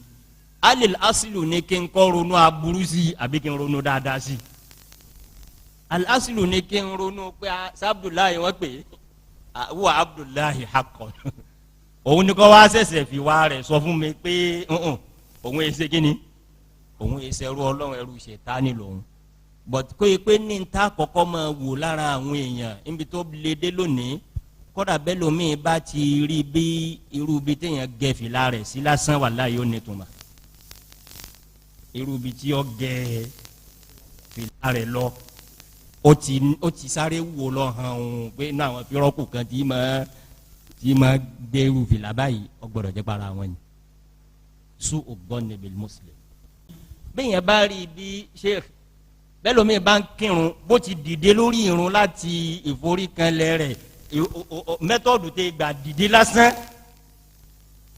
alil asilu ni kí n kọ́ ronú aburú sí àbí kí n ronú dáadáa sí. Al asilu ni kí n ronú pé sábdùláhi wọ́n pè é wọ́n abdullahi haqqan, òun ni kọ́ wá ṣẹ̀ṣẹ̀ fi wá rẹ̀ sọ fún mi pé òun èsè kíni, òun èsè ẹrú ọlọ́run ẹrú ṣètánì lòun. But kó o pé ní ta kọ́kọ́ máa wò lára àwọn èèyàn níbi tó lè dé lónìí, kódà bẹ́ẹ̀ lómi bá ti rí bí irú bí téèyàn gẹ fìlà rẹ̀ sí lásán, wàláhì yóò nítumọ̀. Irú bí tí ó gẹ fìlà rẹ̀ lọ, ó ti sáré wò lọ hàn òun pé inú àwọn fírọ́kù kan tí máa gbé irú fìlà báyìí, ó gbọ́dọ̀ jẹ́ para wọn ni. Su'u dhanni bil muslim. Bẹ́ẹ̀ yẹn bá rí bí sheikh bẹ́ẹ̀ lómi bá ń kírun bó ti dìde lórí irun láti ìforíkanlẹ̀ rẹ̀, mẹ́tọ́ọ̀dù tẹ gbà dìde lásán,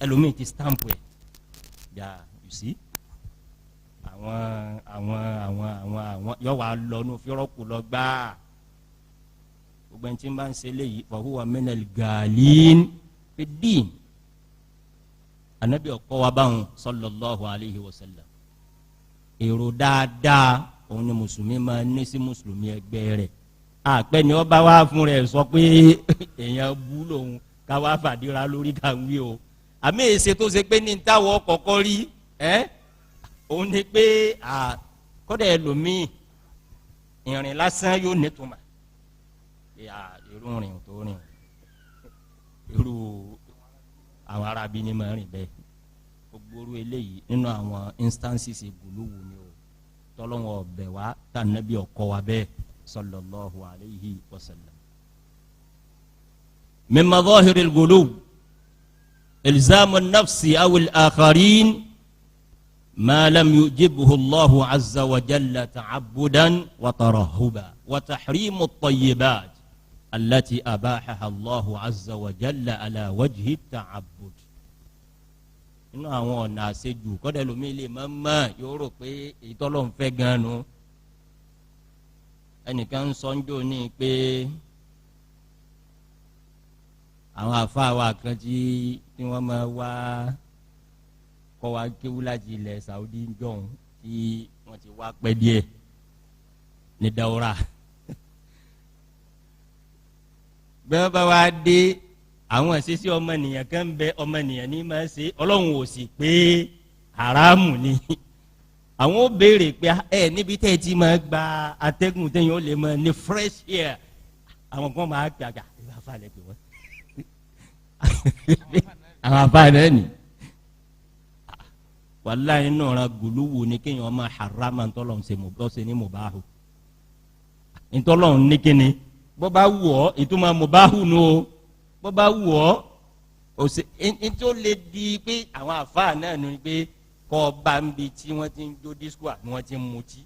ẹlòmíì ti stamp ẹ̀ yà, you see, àwọn àwọn àwọn àwọn àwọn yọ wà lọ́nu fírọ́kù lọ gbáà. Gbogbo ẹni tí ń bá ń ṣe léyìí fa huwa minal ghalin fi ddin. Anabi ọkọ wa báwọn sallallahu alayhi wa sallam. Èrò dáadáa òun ni mùsùlùmí máa ní sí mùsùlùmí ẹgbẹ́ rẹ̀. Àpẹ ni ọba wa fún rẹ̀ sọ pé èèyàn bú lòun ká wá fàdíra lórí ká wí o. Àmì èsè tó ṣe pé ní táwọ̀ kọ̀kọ́ rí ẹ́ òun ni pé kọ́dà ẹlòmíì ìrìn lásán yóò nítumọ̀. Irú rìn tó rìn irú àwọn arábí ni máa rìn bẹ́ẹ̀. Gbogbo orú eléyìí nínú àwọn instances gùlùwù ni o tọ́lọ́wọ́ ọbẹ̀ wa tá nàbí ọkọ wa bẹ́ẹ̀ sallallahu alayhi wa sallam. Min madhahiril ghuluw ilzamu an-nafsi aw al-akharin ma lam yujibhu Allahu azza wa jalla ta'abbudan wa tarahuba wa tahrimu at-tayyibat allati abahaha Allahu azza wa jalla ala wajhi at-ta'abbud. Inú àwọn ọ̀nà àṣejù kọ́dà lómi lè má mọ̀ yóò rò pé ìtọ́lọ̀ ń fẹ́ gan-an nu. Ẹnìkan ń sọ ń jò ní pé àwọn àfáà wa kan tí wọ́n máa wá kọ́ wa kéwú láti ilẹ̀ Saudi jọ̀hún tí wọ́n ti wá pẹ́ díẹ̀ ní Dawra. Bẹ́ẹ̀ bá wá dé àwọn ìṣesí ọmọnìyàn kan bẹ, ọmọnìyàn ní máa ṣe, Ọlọ́run ò sì pé haramu ni. Àwọn ó béèrè pé ẹ níbi tẹ́ ẹ ti máa gba atẹ́gùn tẹ́yìn ó lè máa ní fresh air. Àwọn kan máa gbàgà ìbá falẹ̀ pé wọ́n àwọn afáàlẹ́ ni. Wàláyé nọ̀ra gùlùwù ni kéèyàn máa harama ntọ́lọ́hún ṣe ní mubahu. Ntọ́lọ́hún ní kíni bó bá wù ọ́ ìtumọ̀ mubahu nù o, bó bá wù ọ́ ọ̀sẹ̀ ntọ́ lè di pé àwọn àfáà náà nù pé kọ́ bá ń bi tí wọ́n ti ń jó disco àbí wọ́n ti ń mutí.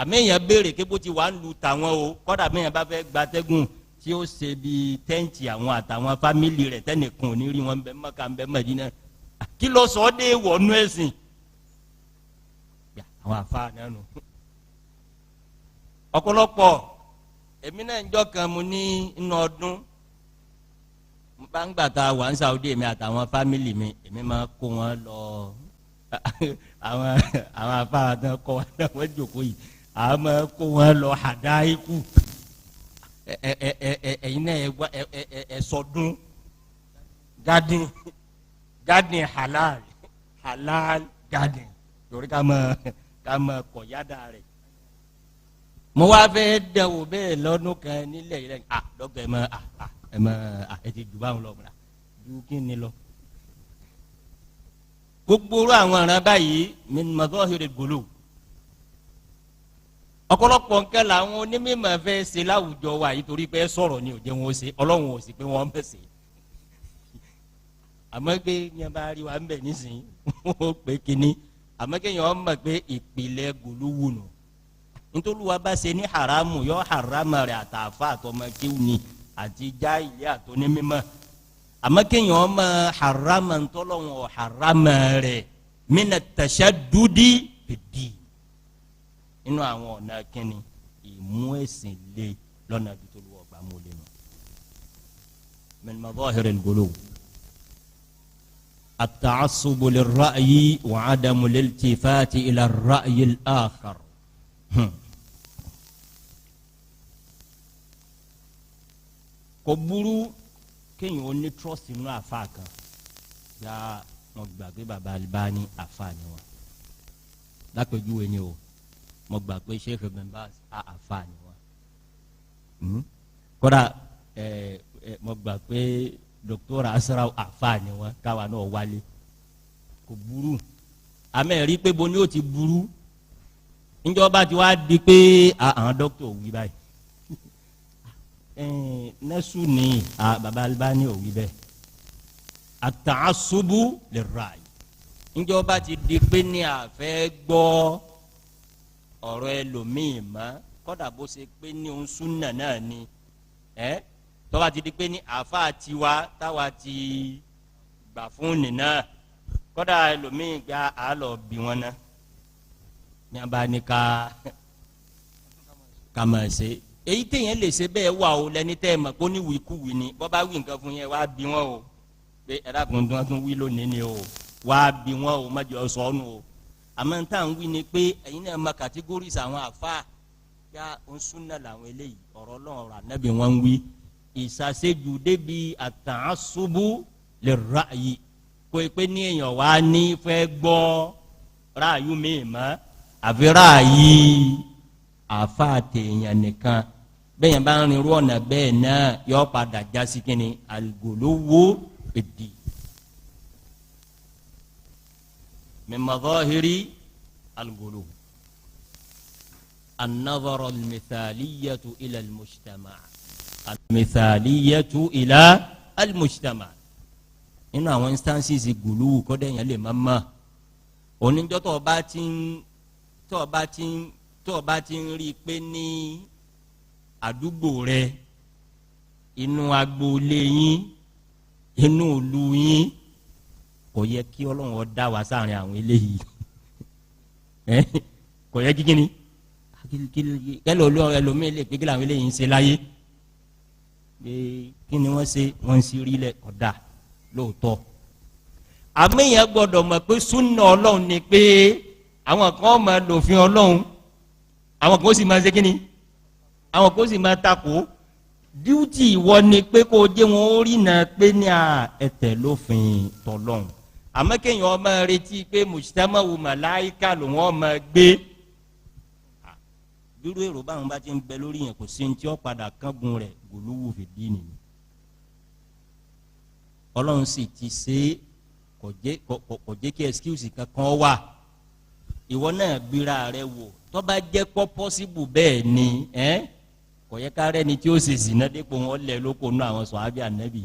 Àmì èèyàn béèrè ké bó ti wà ń lu tàwọn o, kọ́dà bí èèyàn bá fẹ́ gbatẹ́gùn tí ó ṣe bí tẹ́ǹtì àwọn àtàwọn fámìlì rẹ̀ tẹ́nìkan ò ní rí wọn bẹ́ẹ̀ Mẹ́kà bẹ́ẹ̀ Mẹ́dínà, kí ló sọ ọ́ dé wọnú ẹ̀sìn? Àwọn àfáà náà nù. Ọ̀pọ̀lọpọ̀ èmi náà ń jọ kan mu ní inú ọdún gbangba ta wà ń Saudi, èmi àtàwọn fámìlì mi, èmi máa kó wọn lọ àwọn àfáà náà kọ́ wọn náà wọ́n jòkó yìí, àwọn máa kó wọn lọ àdáyékù. Ẹ ẹ ẹ ẹyin náà ẹ ẹ ẹ sọdún garden garden halal halal garden torí ká mọ kọ̀yádà rẹ̀. Mo wá fẹ́ dẹ̀wò bẹ́ẹ̀ lọ́dún kan nílẹ̀ yìí lẹ́yìn, ah dọ́kítà ẹ mọ ah ẹ mọ ah ẹ ti jù báwọn lọ múra ju kí ni lọ. Gbogbo àwọn ọ̀ràn báyìí min madahiri gulu. Ọ̀pọ̀lọpọ̀ nǹkan làwọn onímọ̀ fẹ́ ṣe láwùjọ wa yìí torí pé sọ̀rọ̀ ni ò jẹ́ wọn ó ṣe, Ọlọ́run ò sì pé wọ́n mẹ̀ ṣe. Àmọ́ pé yẹn bá rí wa ń bẹ̀ nísìnyí wọ́n ó pé kínní, àmọ́ kéèyàn mọ̀ pé ìpìlẹ̀ gòlúwù nù. Nítorí wa bá ṣe ní haramu yọ haramu rẹ̀ àtàfà àtọmọkéwù ni àti já ilé àtọ́nímọ̀. Àmọ́ kéèyàn mọ̀ haramu ntọ́lọ́wọ̀n haramu rẹ̀ mina tashaddudi fid-din. Inú àwọn ọ̀nà kínní ìmú ẹ̀sìn lé lọ́nà bí tó lù ọgbà mú lé nù. Min madahir al-ghuluw at-ta'assubu lir-ra'yi wa 'adamu al-iltifati ila ar-ra'yi al-akhar. Kò burú kéèyàn ó ní trust inú àfa kan, yá wọn gbà pé baba Albani àfa ni wọn, lápèjúwe ni o, mo gbà pé Sheikh Ibn Baz àfa ni wọn, kódà mo gbà pé Dr. Asra àfa ni wọn, káwa náà wálé. Kò burú, àmọ́ rí pé bo ni ó ti burú níjọba ti wá di pé àwọn dókítà ò wí báyìí, nẹ́sù ni baba Albani ò wí bẹ́ẹ̀, at-ta'assubu lir-ra'y. Níjọba ti di pé ní àfẹ́ gbọ́ ọ̀rọ̀ ẹlòmíì mọ́, kọ́dà bó ṣe pé ní òun súnà náà ni, tọ́ba ti di pé ní àfa tiwa táwa ti gbà fún nìna, kọ́dà ẹlòmíì gba àlọ́ bí wọn náà ní a bá ní ká máa ṣe èyí téèyàn lè ṣe bẹ́ẹ̀ wà o, lẹni tẹ́ ẹ mọ̀ pé ó ní wíkúwí ni, bọ́ bá wí nǹkan fún yẹn wá bí wọn o, pé ẹ̀rọ àkùntàn tún wí lónìí ni o, wá bí wọn o, má jẹ́ sọ́nù o. Àmọ́ tá à ń wí ni pé ẹ̀yin náà mọ categories àwọn àfa yá ń súnà làwọn eléyìí, ọ̀rọ̀ Ọlọ́run ọ̀rọ̀ Ànábì wọn ń wí. Ìsàsẹ́jù débi at-ta'assubu lir-ra'yi, kó o pé ní èèyàn wá ní fẹ́ gbọ́ ráàyù mi mọ́ àfi ráàyì àfa tèèyàn nìkan. Bẹ́ẹ̀ yẹn bá ń rin irú ọ̀nà bẹ́ẹ̀ náà yọ padà já sí kínní al-ghuluwu fid-din. Min madahiri al-ghuluw an-nazara al-mithaliyatu ila al-mujtama' al-mithaliyatu ila al-mujtama'. Nínú àwọn instances gùlù kọ́dẹ̀ yẹn lè má ma oníjọ́ tó bá ti ń rí i pé ní àdúgbò rẹ, inú agboolé yín, inú ìlú yín, kò yẹ kí Ọlọ́run ó dá wa sáàrin àwọn eléyìí. Kò yẹ kí kíni kẹlẹ olú ẹlòmíì lè pé kí làwọn eléyìí ń ṣe láyé, pé kí ni wọ́n ṣe, wọ́n ń ṣe rí lẹ̀ ọ̀dà lóòótọ́. Àmì yẹn gbọ́dọ̀ mọ̀ pé súnà Ọlọ́run ni pé àwọn kan máa lòfin Ọlọ́run, àwọn kan sì máa ṣe kíni, àwọn kan sì máa takò. Díútì ìwọ ni pé kó o jẹ́ wọn ó rí náà pé ní à ẹ̀tẹ̀ lófin tọlọ́hun. Àmọ́ kéèyàn ọmọ retí pé mùsùlùmí màláìka lòun ọmọ gbé. Dúró èrò báwọn bá ti ń bẹ lórí yẹn kò sí ní tí ó padà kángun rẹ̀ gòlúwò fìdí nìyí. Ọlọ́run sì ti ṣe é kò jẹ́ kí excuse kankan wà. Ìwọ náà gbéra rẹ wò tó bá jẹ́ kó possible bẹ́ẹ̀ ni kò yẹ ká rẹ́ni tí ó ṣe zina dípò wọn lẹ̀ lóko nù àwọn sọ̀hábì ànábì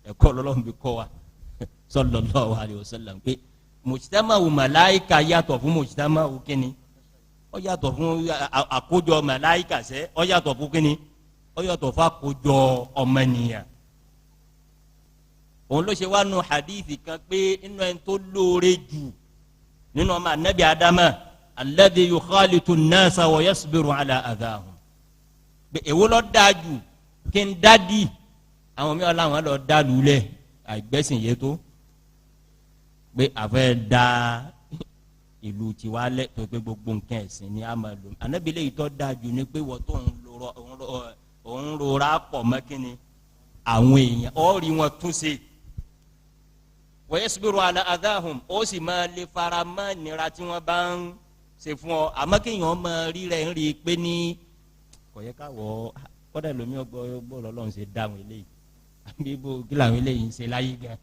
ẹ̀kọ́ lọ́lọ́run fi kọ́ wa sallallahu alaihi wasallam pé mujtama'u màláìka yàtọ̀ fún mujtama'u kínní ó yàtọ̀ fún àkójọ màláìka sẹ́ ó yàtọ̀ fún kínní ó yàtọ̀ fún àkójọ ọmọnìyàn. Òun ló ṣe wá nu hadithi kan pé inú ẹni tó lóore jù nínú ọmọ anabi adama alladhi yukhalitu an-nasa wa yasbiru ala adhahum. Pé èwo ló dáa jù kí n dádì àwọn mìíràn làwọn lọ dá lulẹ̀ àìgbẹ́sìn yé tó pé àfẹ́ da ìlú tiwa lẹ̀ tó pé gbogbo nǹkan ẹ̀sìn ni a máa lò. Anabi lè tọ́ dáa jù ni pé wọ́n tó ń rora pọ̀ mọ́ kínni àwọn èèyàn ọ̀rí wọn tún ṣe. Wa yasbiru ala adhahum ó sì máa lè fara mọ́ nira tí wọ́n bá ń ṣe fún ọ. Àmọ́ kéèyàn máa rí rẹ̀ ń rí i pé ní kò yẹ ká wọ́ kọ́dà lómi ọgbọ́ bọ́ọ̀lù ọlọ́run ṣe dá àwọn eléyìí àbí bó kí làwọn eléyìí ń ṣe láyé gan.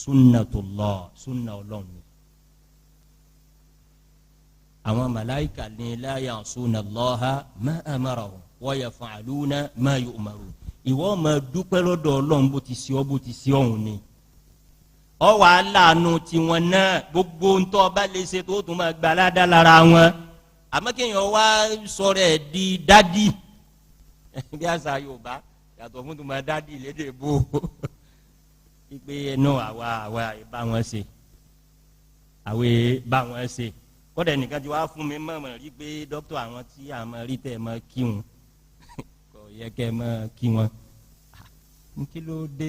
Sunnatullah sunna ọlọ́run ni. Àwọn màláìkà ní la ya'suna Allaha ma amarahum wa yaf'aluna ma yu'marun. Ìwọ máa dúpẹ́ lọ́dọ̀ ọlọ́run bó ti ṣe ọ́ bó ti ṣe ọ̀hún ni. Ọ wà á láàánú tiwọn náà gbogbo ntọ́ ọba lè ṣe tó tún máa gba aládá lára wọn. Àmọ́ kéèyàn wá sọ̀rọ̀ ẹ̀ di dádì bí àṣà Yorùbá yàtọ̀ fún tó máa dádì lédè bò pípé ẹnu àwa àwa bá wọn ṣe àwa bá wọn ṣe. Kọ́dà nìkan ti wá fún mi mọ̀mọ́ rí pé dókítà àwọn tí àmọ́ rí tẹ̀ mọ́ kí wọn kò yẹ kẹ́ mọ́ kí wọn. Kí ló dé?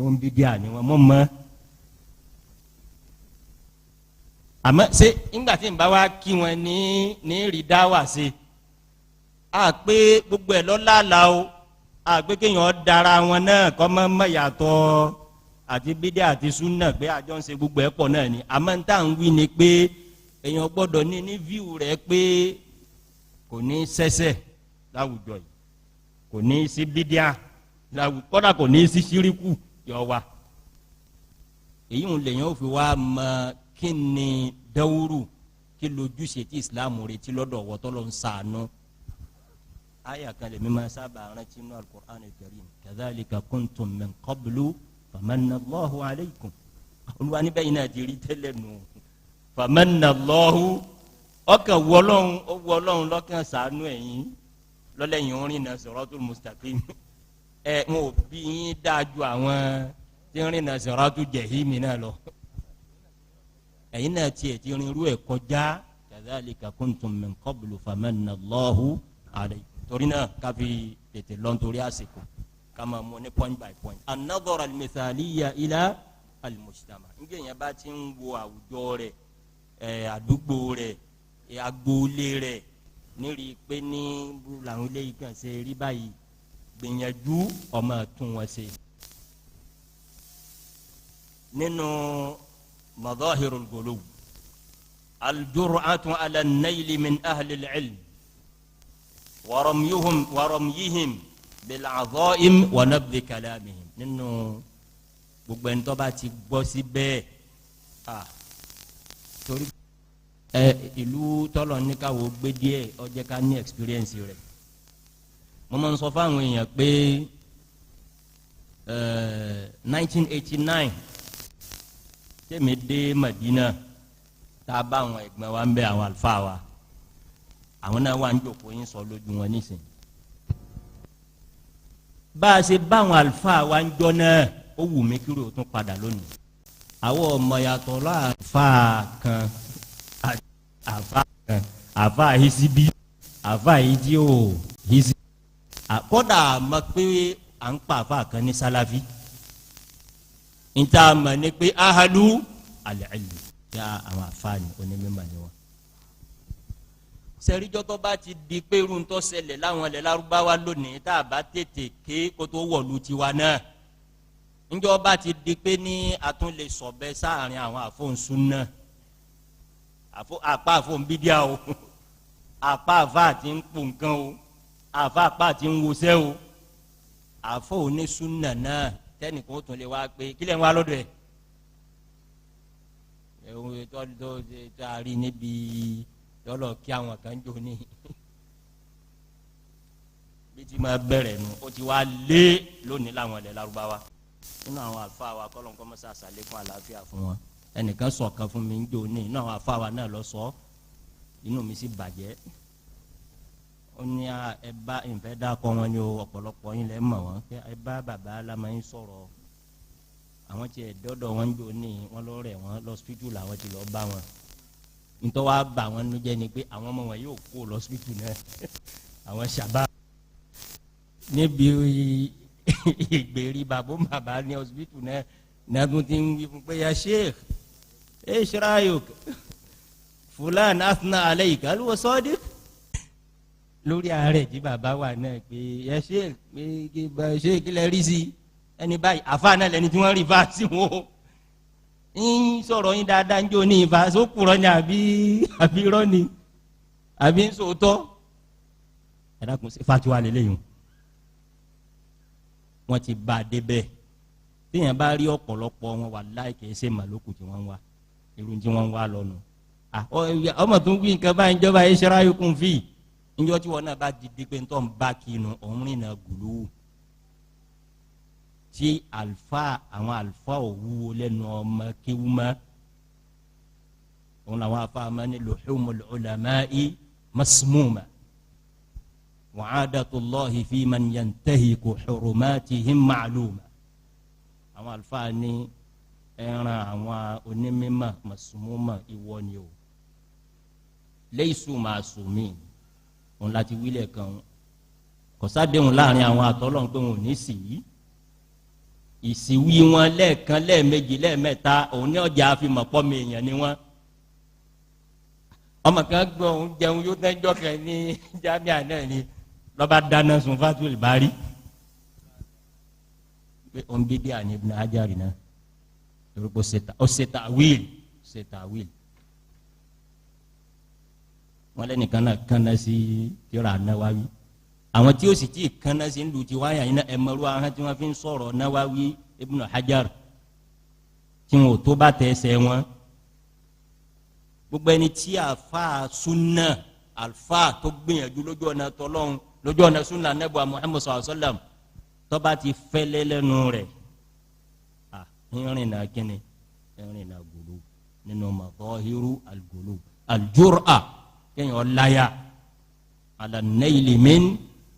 Wọn bí díà ni wọn mọ̀ mọ́. Àmọ́ ṣé ńgbà tí n bá wá kí wọn ní rí dá wà sí a pé gbogbo ẹ̀ lọ́la la o a pé kéèyàn dara wọn náà kọ́ mọ́ mọ́ yàtọ̀ àti bídíà àti súnà pé àjọ ń ṣe gbogbo ẹ̀ pọ̀ náà ni. Àmọ́ n tá à ń wí ni pé èèyàn gbọ́dọ̀ ní fíù rẹ̀ pé kò ní sẹ́sẹ̀ láwùjọ yìí kò ní sí bídíà kọ́dà kò ní sí síríkù yọ wa. Èyí ń lèyàn ó fi wá mọ kí ni dawuru kí lójúṣe tí ìsìlámù retí lọ́dọ̀ wọ́tọ́ ló ń sànú. Aya kan lè mímọ sábà rántí inú al-Qur'an al-Karim kadhalika kuntum min qablu famanna Allahu alaykum. Olúwa níbẹ̀ yìí náà ti rí tẹ́lẹ̀ nù. Famanna Allahu ọkàn wọlọ́hún ó wọlọ́hún lọ́kàn sànú ẹ̀yìn lọ́lẹ́yìn orin náà siratul mustaqim. Ẹ ń ò bí yín dáa ju àwọn tí ń rìn náà siratul jahimi náà lọ. Ẹ̀yin náà tiẹ̀ ti rin irú ẹ̀ kọjá kadhalika kuntum min qablu famanna Allahu alaykum. Torí náà káfi tètè lọ́n torí àsìkò ká máa mú ní point by point. An-nadhara al-mithaliya ila al-mujtama. Njẹ́ yẹn bá ti ń wo àwùjọ rẹ̀ àdúgbò rẹ̀ agboolé rẹ̀ níri pé ní làwọn eléyìí kàn ṣe rí báyìí gbìyànjú ọmọ tún wọn ṣe. Nínú madahirul ghuluw al-jur'atu ala an-nayli min ahli al-ilm wa ramyihim bil-'adha'im wa nabdhi kalamihim. Nínú gbogbo ẹni tó bá ti gbọ́ sí bẹ́ẹ̀ torí ìlú tọ́lọ̀ ní káwọ́ gbé díẹ̀ ó jẹ́ ká ní experience rẹ̀. Mo máa ń sọ fáwọn èèyàn pé 1989 tèmi dé Madina tá a bá àwọn ẹ̀gbọ́n wa ń bẹ àwọn àlùfáà wa àwọn náà wà ń jòkó yín sọ lójú wọn nísìnyí. Bá a ṣe bá àwọn àlùfáà wa ń jọ náà ó wù mí kí ló tún padà lónìí. Àwọn ọmọ yàtọ̀ láàfáà kan àfáà kan àfáà hisibi àfáà yìí ó hisibi. Kódà mọ̀ pé à ń pa àfáà kan ní sálàfí. Níta mọ̀ ní pé ahalu al-ilm ya àwọn àfáà ni onímọ̀ ni wọn. Sẹ́ríjọ́ tó bá ti di pé irú ń tó ṣẹlẹ̀ láwọn ilẹ̀ Lárúbáwá lónìí tá a bá tètè ké kó tó wọ̀lú tiwa náà. Njọ́ bá ti di pé ní a tún lè sọ̀bẹ sáàrin àwọn àfọ̀nsúnà àpá àfọ̀nbídíà o, àpá àfa àti ń pò nǹkan o, àfa àpá àti ń wọṣẹ́ o, àfọ̀ onísúnà náà tẹ́nìkan ó tún lè wá pé kílẹ̀ ń wá lọ́dọ̀ ẹ̀ ẹ̀hún tó tó tó a rí níbi lọ́lọ́ kí àwọn kan jò ní bí ti máa bẹ̀rẹ̀ nu ó ti wá lé lónìí láwọn ilẹ̀ Lárúbáwá. Nínú àwọn àlùfáà wa kọ́lọ́n kọ́ mọ́sá àṣàlékún àlàáfíà fún wọn, ẹnìkan sọ̀kan fún mi ń jò ní inú àwọn àlùfáà wa náà lọ sọ, inú mi sì bàjẹ́. Ó ní ẹ bá ìfẹ́ dákọ̀ wọn ni o, ọ̀pọ̀lọpọ̀ yín lẹ́ mọ̀ wọ́n, ẹ bá bàbá alámọ̀ sọ̀rọ̀. Àwọn tiẹ̀ dọ́dọ̀ wọn jò ní wọn lọ rẹ̀ wọn lọ́sípítù làwọn ti lọ bá wọn. Ntọ́ wa bà wọn nu jẹ́ ni pé àwọn ọmọ wọn yóò kó lọ́sípítù náà. Àwọn sábà níbi ìgbèrí bàbá bàbá ní ọsibítù náà nàdún ti ń wí fún pé ya sheikh ẹ ṣíráyò fulan athna alayka hal huwa sadiq. Lórí ààrẹ tí bàbá wà náà pé ya sheikh pé ṣé kí lẹ rí sí ẹni báyìí, àfa náà lẹni tí wọ́n rí fa sí wọn ń sọ̀rọ̀ yín dáadáa ń jó ní ìfà sókùrọ̀ ni àbí àbí irọ́ ni àbí ń sòótọ́. Ẹ dákun sí fatiwa lélẹ́yìn wọ́n ti bá a débẹ̀. Téèyàn bá rí ọ̀pọ̀lọpọ̀ wọn wàláhì kìí ṣe màlúkù tí wọ́n ń wá, irun tí wọ́n ń wá lọ́nu. Ọmọ tó ń wí nǹkan báyìí ìjọba ìṣẹ́ra ikùn fi níjọ́ tí wọn náà bá di di pé ntọ́ ń bá kinu òun rìnnà gùlù tí àlùfáà àwọn àlùfáà ò wúwo lẹ́nu ọmọ kéwú mọ́. Òun làwọn afáà máa ní luhumul ulama'i masmuma wa'adatullahi fi man yantahiku hurumatihim ma'luma. Àwọn àlùfáà ní ẹran àwọn onímọ̀ masmuma ìwọ ni o, laysu ma'sumin. Òun láti wílẹ̀ kan kọ̀sádéhùn láàrin àwọn àtọ́lọ́hún pé wọn ò ní sì í ìsìwí wọn lẹ́ẹ̀kan lẹ́ẹ̀mejì lẹ́ẹ̀mẹ́ta òun ní ọjà àfimọ̀pọ̀ mi èèyàn ni wọn. Ọmọ kan gbọ́ òun jẹun yóò tẹ́jọ́ kan ní jamia náà ni lọ́ba dáná sun Fatul Bari pé òun bí díà ní Ibn Hajar náà torí pé ó ṣe ta'wil ṣe ta'wil. Wọn lẹ́nìkan náà kánná sí tírà Nawawi, àwọn tí ó sì tí kánná sí ń lu ti wáyà yín náà ẹ̀mọ́rú ahọ́n tí wọ́n fi ń sọ̀rọ̀ Nawawi Ibn Hajar tí wọn ò tó bá tẹ̀ ẹsẹ̀ wọn. Gbogbo ẹni tí àfa súnà àlfa tó gbìyànjú lójú ọ̀nà tọ́lọ́hún lójú ọ̀nà súnà nẹ́bùà Muhammad sallallahu alaihi wasallam tó bá ti fẹ́lẹ́ lẹ́nu rẹ̀ à ń rìn náà kíni ń rìn náà gòló nínú madahiru al-gulu al-jur'a kéèyàn láyà ala nayli min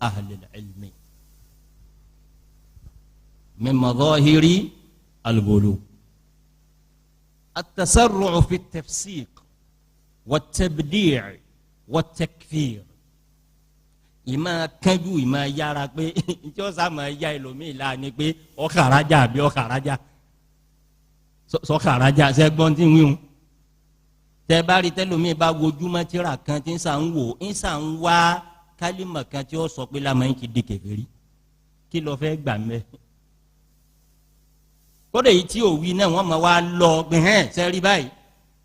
ahlil ilmi min madahiri al-gulu. At-tasarru'u fi at-tafsiq wat-tabdi' wat-takfir. Ìmọ̀ kánjú ìmọ̀ yára pé njẹ́ ọ̀sà máa ya ẹlòmíì la ni pé ọ̀kàrájà àbí ọ̀kàrájà sọ̀kàrájà sẹ́gbọ́n tí ń wíwọ́n. Tẹ́ bá rí tẹ́lòmíì bá wojúmọ́ tíra kan tí ń sàn ń wò ń sàn ń wá kálímà kan tí ó sọ pé lamọ̀ ń ti di kèfèrí kí ló fẹ́ gbà mẹ́. Kódà yìí tí ò wí náà wọ́n máa wá lọ gbẹ̀hẹ́n sẹ́rí báyìí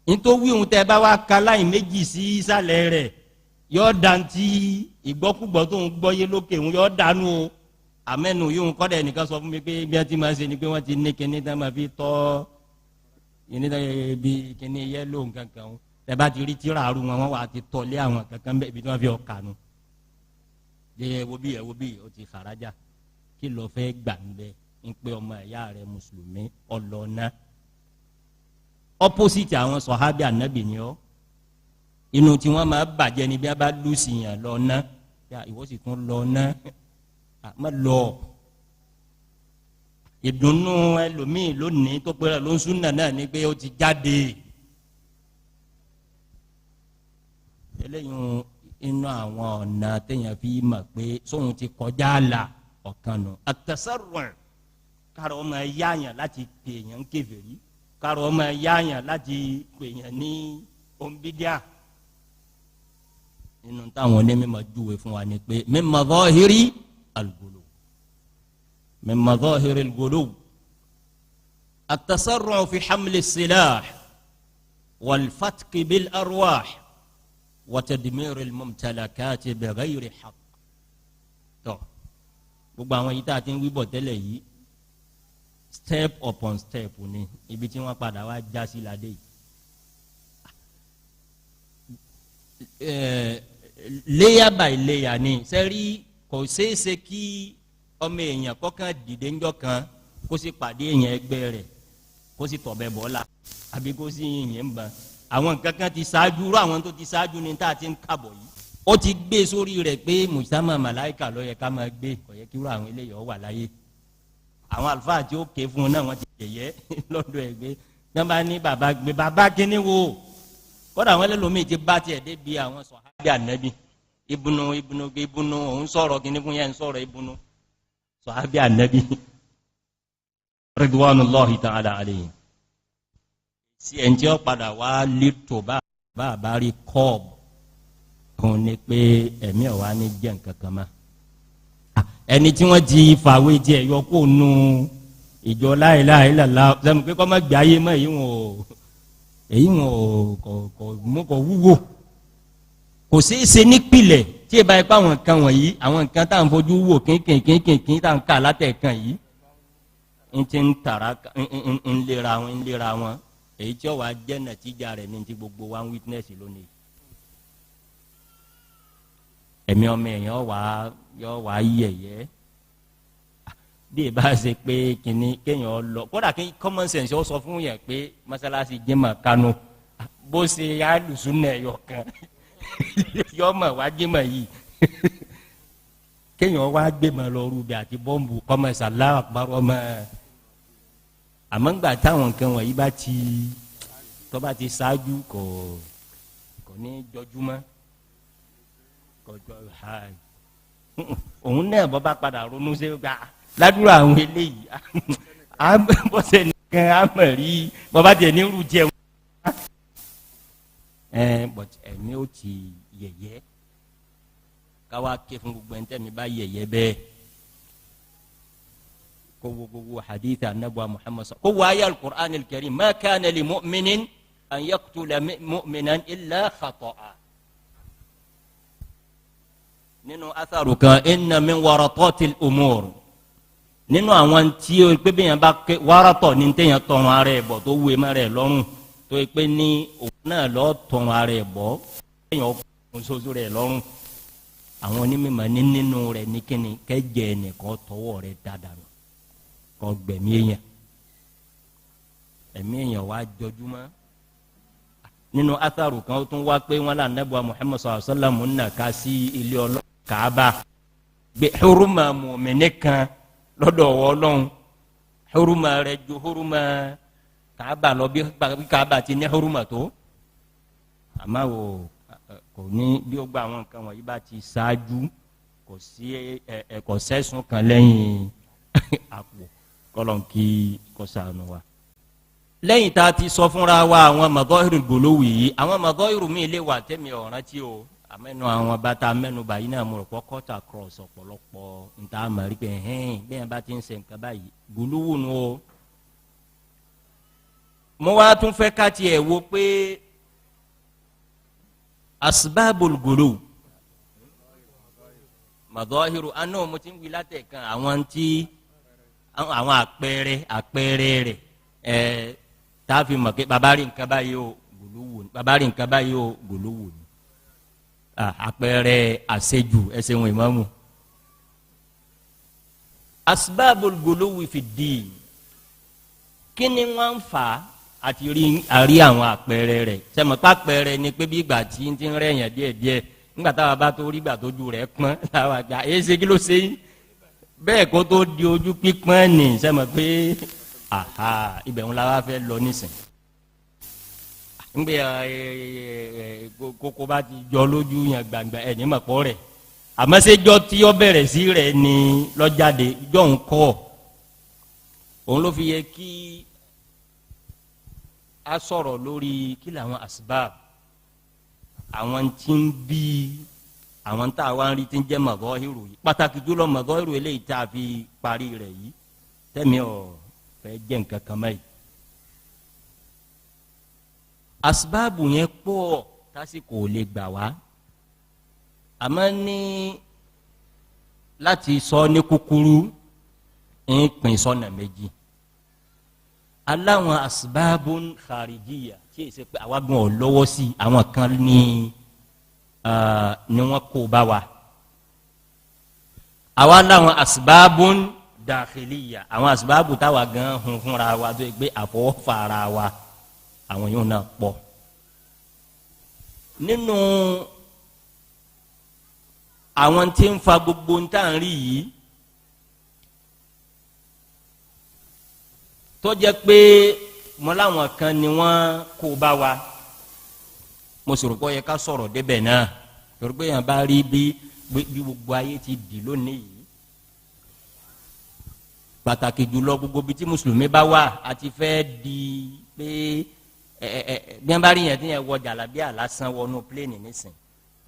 nítorí wíwọ́n tẹ́ bá wá ka láì méjì sí ìsàlẹ̀ rẹ̀ yọ dantí ìgbọ́kúgbọ́ tó ń gbọ́yé lókè ń yọ dànù o. Àmẹ́nu yìí ń kọ́dà ẹnìkan sọ fún mi pé bí wọ́n ti máa ṣe ni pé wọ́n ti ní kíní tá máa fi tọ́ kíní tá bí kíní yẹ́lò nǹkankan o. Tẹ́ bá ti rí tíra àrùn wọn wọ́n wà á ti tọ́lé àwọn kankan bẹ́ẹ̀ ibi tí wọ́n fi ọkà nu. Ẹ wo bí ẹ wo bí o ti faraja kí lọ fẹ́ gbà ń bẹ ń pé ọmọ ẹ̀yà rẹ mùsùlùmí ọlọ́ọ̀nà. Opposite àwọn sọ̀hábì ànábì ni ọ́. Inú tí wọ́n máa bàjẹ́ ni bí a bá lùsì yàn lọ ná ìwọ sì tún lọ ná má lọ. Ìdùnnú ẹlòmíì lónìí tó pé ló ń súnà náà ni pé ó ti jáde. Eléyìí inú àwọn ọ̀nà téèyàn fi mọ̀ pé sóhun ti kọjá àlà ọ̀kan nù. At-tasarru' kárọ̀ ọmọ yáàyàn láti pè yàn ń kèfèrí, kárọ̀ ọmọ yáàyàn láti pè yàn ní òǹbídíà. Nínú táwọn onímọ̀ júwe fún wa ni pé min madhahiri al-ghuluw, min madhahiri al-ghuluw at-tasarru'u fi hamli as-silah wal-fatki bil-arwah wa tadmir al-mumtalakati bighayri haqq. Tọ́ gbogbo àwọn yìí tá a ti ń wíbọ̀ tẹ́lẹ̀ yìí, step upon step ni ibi tí wọ́n padà wá já sí ládé yìí. Layer by layer ni sẹ́rí, kò ṣeéṣe kí ọmọ èèyàn kọ́kàn dìde ńjọ́ kan kó sì pàdé èèyàn ẹgbẹ́ rẹ̀ kó sì tọ̀bẹ̀ bọ́lá àbí kó sì yìnyín ń ban. Àwọn nǹkan kan ti ṣáájú, rú àwọn tó ti ṣáájú ni tá a ti ń kàbọ̀ yìí. Ó ti gbé sórí rẹ̀ pé mùsàmá màláìkà ló yẹ ká máa gbé, kò yẹ kí irú àwọn eléyìí ó wà láyé. Àwọn àlùfáà tí ó ké fún un náà wọ́n ti yẹ̀yẹ́ lọ́dọ̀ ẹ̀ gbé náà bá ní bàbá gbé bàbá kíní wo. Kódà àwọn ẹlẹ́lòmíì ti bá tiẹ̀ débi àwọn sọ̀hábì ànábì ibùnú ibùnú ibùnú òun sọ̀rọ̀ kíní fún yẹn ń sọ̀rọ̀ ibùnú sọ̀hábì ànábì ridwanullahi ta'ala alayhi. Sí ẹ̀ ń tí ó padà wá lítò bá bá rí kọ́ọ̀bù òun ni pé ẹ̀mí ọ̀wá ní jẹ́ nǹkan kan mọ́. Ẹni tí wọ́n ti fàwé tiẹ̀ yọ kó nu ìjọ la ilaha illallah sẹ́mi pé kọ́ má gbé ayé mọ́ èyí wọn ò èyí wọn ò kò mú kò wúwo. Kò sí ṣe nípìlẹ̀ tí ì bá ipá àwọn nǹkan wọ̀nyí, àwọn nǹkan tá à ń fojú wò kínkìnkínkìnkín tá à ń kà látẹ̀kan yìí ń ti ń tàrà ń lera wọn ń lera wọn, èyí tí ó wàá jẹ́ nàtíjà rẹ̀ ní ti gbogbo wa ń witness lónìí. Ẹ̀mí ọmọ èèyàn wà yọ wà yẹ̀yẹ́ bí ìbá ṣe pé kìnní kéèyàn lọ kódà kí common sense ó sọ fún yẹn pé mọ́sálásí jimá kanu bó ṣe alùsùn náà yọ kan yọ mọ̀ wá jimá yìí kéèyàn wá gbé mọ̀ lọ rúbi àti bọ́ǹbù kọ́mọ ṣàlá àpárọ̀ mọ́. Àmọ́ ńgbà táwọn nǹkan wọ̀nyí bá ti tó bá ti ṣáájú kò kò ní jọjúmọ́ kọjọ ha òun náà bọ́ bá padà ronú sí gbà ládùúrà àwọn eléyìí bọ́sẹ̀ nìkan á mọ̀ rí bọ́ bá tiẹ̀ ní irú jẹun. But ẹ̀mí ó ti yẹ̀yẹ́ káwá ké fún gbogbo ẹni tẹ́mi bá yẹ̀yẹ́ bẹ́ẹ̀ kó wo gbogbo hadith anabuwa Muhammad sọ kó wo ayé al-Qur'an al-Karim ma kana li mu'minin an yaqtula mu'minan illa khata'a. Nínú atharu kan inna min waratatil umur, nínú àwọn tí o pé bí yẹn bá ké waratọ ní téèyàn tọrọ ara ẹ̀ bọ̀ tó wúwe má rẹ̀ lọ́rùn tó yẹ pé ní òun náà lọ́ tọrọ ara ẹ̀ bọ̀ téèyàn kún soso rẹ̀ lọ́rùn. Àwọn onímọ̀ ní nínú rẹ̀ ní kíni kẹ́jẹ́ ẹnìkan tọwọ́ rẹ̀ dáadáa nù kọ́ gbẹ̀mí èèyàn, ẹ̀mí èèyàn wá jọjúmọ́. Nínú atharu kan ó tún wá pé wọn là nẹ́bùa Muhammad sallallahu alaihi wasallam ń nàka sí ilé ọlọ́run Kaaba gbé huruma mùmíní kan lọ́dọ̀ Ọlọ́run, huruma rẹ̀ ju huruma Kaaba lọ bí Kaaba ti ní huruma tó. Àmọ́ o kò ní bí ó gba àwọn nǹkan wọ̀nyí bá ti ṣáájú kò sí ẹ̀kọ́ sẹ́sùn kan lẹ́yìn àpò kọ́lọ̀ kí kò ṣàánú wa. Lẹ́yìn tá a ti sọ fúnra wa àwọn madhahiru golowi yìí, àwọn madhahiru mi lè wà tẹ́mi ọ̀ràn tí o àmẹ́nu àwọn bàtà mẹ́nu báyìí náà mo rò pé cut across ọ̀pọ̀lọpọ̀ níta àmọ́ rí pé ẹ̀hẹ́n bẹ́ẹ̀ bá ti ń ṣe nǹkan báyìí golowo nu o. Mo wá tún fẹ́ ká tiẹ̀ wo pé asbabul golow madhahiru aná mo ti ń wí látẹ̀kan àwọn tí àwọn àpẹẹrẹ àpẹẹrẹ rẹ̀ ẹ̀ taafi mọ̀ pé baba rí nǹkan báyìí o gòlówó ni, baba rí nǹkan báyìí o gòlówó ni. Àpẹẹrẹ àṣejù ẹsẹ̀ wọn ìmáàmù. Asbabul gòlówó fi dín, kí ni wọ́n ń fà àti rí àwọn àpẹẹrẹ rẹ̀. Sẹ́mi pàpẹẹrẹ ni pé bí ìgbà tí ń ti ń rẹ̀yàn díẹ̀ díẹ̀ nígbà táwa bá tó rí ìgbà tó ju rẹ̀ pọ́n táwa gbà èyí ṣe kí ló ṣe yín bẹ́ẹ̀ kó tó di ojú pípọ́n nì. Sẹ́mi pé aha ibẹ̀ ń la wá fẹ́ lọ nísìn ńgbẹ́ kókó bá ti jọ lójú yẹn gbangba ẹ̀ ní mọ̀pọ̀ rẹ̀ àmọ́ ṣé jọ́ tí ó bẹ̀rẹ̀ sí rẹ̀ ni lọ́jáde jọ́ ń kọ́ òun ló fi yẹ kí a sọ̀rọ̀ lórí kí làwọn asbab Àwọn tí ń bí àwọn tá a wá ń rí tí ń jẹ́ mọ̀gọ́hìrù yìí, pàtàkì jùlọ mọ̀gọ́hìrù eléyìí tá a fi parí rẹ̀ yìí, tẹ́mi ọ̀ fẹ́ jẹ́ nǹkan kan mọ́ yìí. Asibaabu yẹn pọ̀ tásìkò lè gbà wá, àmọ́ ní láti sọ ní kúkúrú ń pín sọ́nà méjì. Aláwọn asibaabu kharijiya tí èsì pé àwa gan ọ̀ lọ́wọ́ sí, àwọn kan ní ni wọ́n kó bá wa. Àwa láwọn asibaabu dakhiliya, àwọn asibaabu táwa gan hun fúnra wa tó yẹ pé àfọwọ́fà ara wa, àwọn yóò náà pọ̀. Nínú àwọn tí ń fa gbogbo ń tà ń rí yìí, tó jẹ́ pé mo láwọn kan ni wọ́n kó bá wa, mo sọ̀rọ̀ pé ó yẹ ká sọ̀rọ̀ débẹ̀ náà, torí pé yẹn bá rí bí gbogbo ayé ti dì lónìí yìí, pàtàkì jùlọ gbogbo bí tí mùsùlùmí bá wà, àti fẹ́ di pé bí wọ́n bá rí yẹn tí yẹn wọ jàlábíà lásán wọnú pléènì nísìn,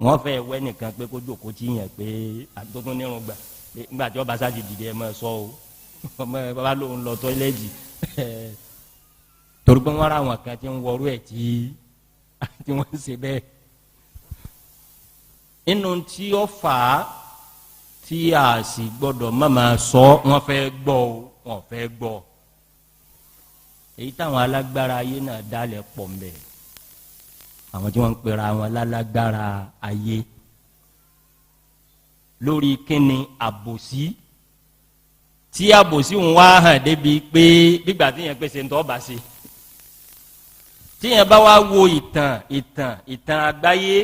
wọ́n fẹ́ wẹ́ nìkan pé kó jókòó tí yẹn pé àtúntò nírun gbà pé ńgbà tí wọ́n bá sáà ti dìde ẹ máa sọ o, ọmọ ẹ bá lóun lọ tọ́ílẹ̀tì, torí pé wọ́n rà àwọn kan tí ń wọrú ẹ̀ tí wọ́n ń ṣe bẹ́ẹ̀. Inú tí ó fà á tí a sì gbọ́dọ̀ má máa sọ, wọ́n fẹ́ gbọ́ o, wọ́n fẹ́ gbọ́. Èyí táwọn alágbára ayé náà dálẹ̀ pọ̀ mbẹ́, àwọn tí wọ́n ń pera wọn lálágbára ayé lórí kíni àbòsí, tí àbòsí ń wá hàn débi pé gbígbà tí yẹn pèsè ń tọ́ bá ṣe. Tí yẹn bá wá wo ìtàn ìtàn ìtàn àgbáyé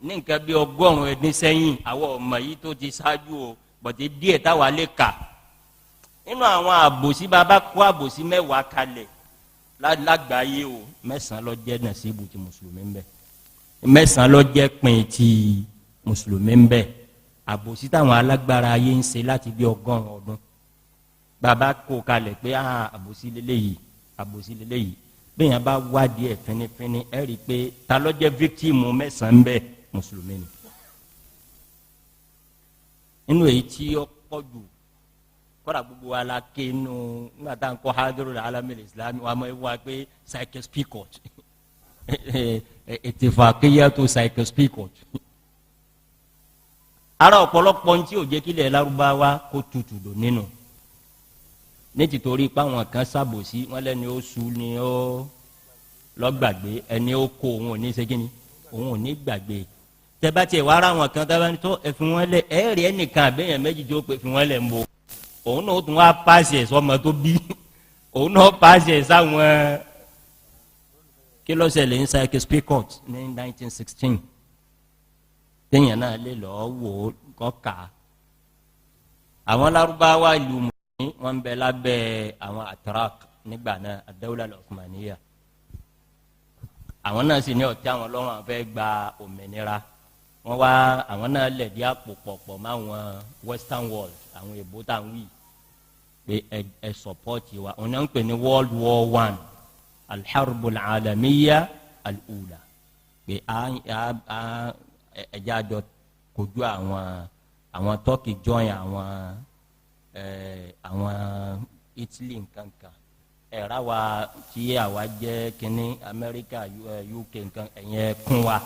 ní nǹkan bí 100 ọdún sẹ́yìn, àwọn ọmọ yìí tó ti ṣáájú o, bọ̀dé díẹ̀ táwa lè kà nínú àwọn àbòsí, bàbá kó àbòsí 10 kalẹ̀ lágbàáyé o, 9 ló jẹ́ nàṣíbù ti mùsùlùmí ń bẹ, 9 ló jẹ́ pin ti mùsùlùmí ń bẹ. Àbòsí táwọn alágbára ayé ń ṣe láti bí 100 ọdún, bàbá kó kalẹ̀ pé àbòsí lélẹ́yìí, àbòsí lélẹ́yìí. Bẹ́ẹ̀ yẹn bá wádìí ẹ̀ fínífíní, ẹ̀ rí i pé ta ló jẹ́ fíktìmù 9 ń bẹ, mùsùlùmí ni. Nínú èyí tí ó pọ̀ jù, kọ́ra gbogbo wa la ké nù nígbà tá à ń kọ́ hadiru alamil islami wa máa wá pé Sykes-Picot, ìtìfàkìyàtò Sykes-Picot. Ara ọ̀pọ̀lọpọ̀ ntí ò jẹ́ kílẹ̀ Lárúbáwá kó tutù lò nínú, ní tìtorí pé àwọn kan ṣàbòsí, wọn lẹ́ni ó su ni ó lọ́gbàgbé, ẹni ó kó òun ò ní ṣe kíni, òun ò ní gbàgbé. Tẹ́bá tiẹ̀ wá ara àwọn kan tẹ́bá ní tó ẹ̀fìn wọn lẹ̀, ẹ̀ẹ́rì ẹnìkan àbẹ̀yẹn méjì tó pé fi wọn lẹ̀ ń bo, òun náà tún wá paṣẹ sọmọ tó bí, òun náà paṣẹ sáwọn. Kí ló ṣẹlẹ̀ ní Sykes-Picot ní 1916 téèyàn náà lè lọ́ọ́ wò ó kọ́ kà á. Àwọn Lárúbáwá ìlú mùsùlùmí wọ́n ń bẹ lábẹ́ àwọn Atrak nígbà náà, ad-Dawla al-Uthmaniyya. Àwọn náà sì ní ọ̀tí àwọn lọ́rùn, àwọn fẹ́ gba òmìnira. Wọ́n wá àwọn náà lẹ̀dí àpò pọ̀pọ̀ máwọn Western world, àwọn èbó tá à ń wí pé ẹ sọpọ́tì wa. Òun náà ń pè ní World War I, al-Harbu al-Alamiyya al-Ula, pé ẹ̀jẹ̀ àjọ kojú àwọn Turkey join àwọn Italy nkankan, ẹ̀rá wa tí àwa jẹ́ kínní Amẹ́ríkà, UK nkan, ẹ̀yẹn kún wa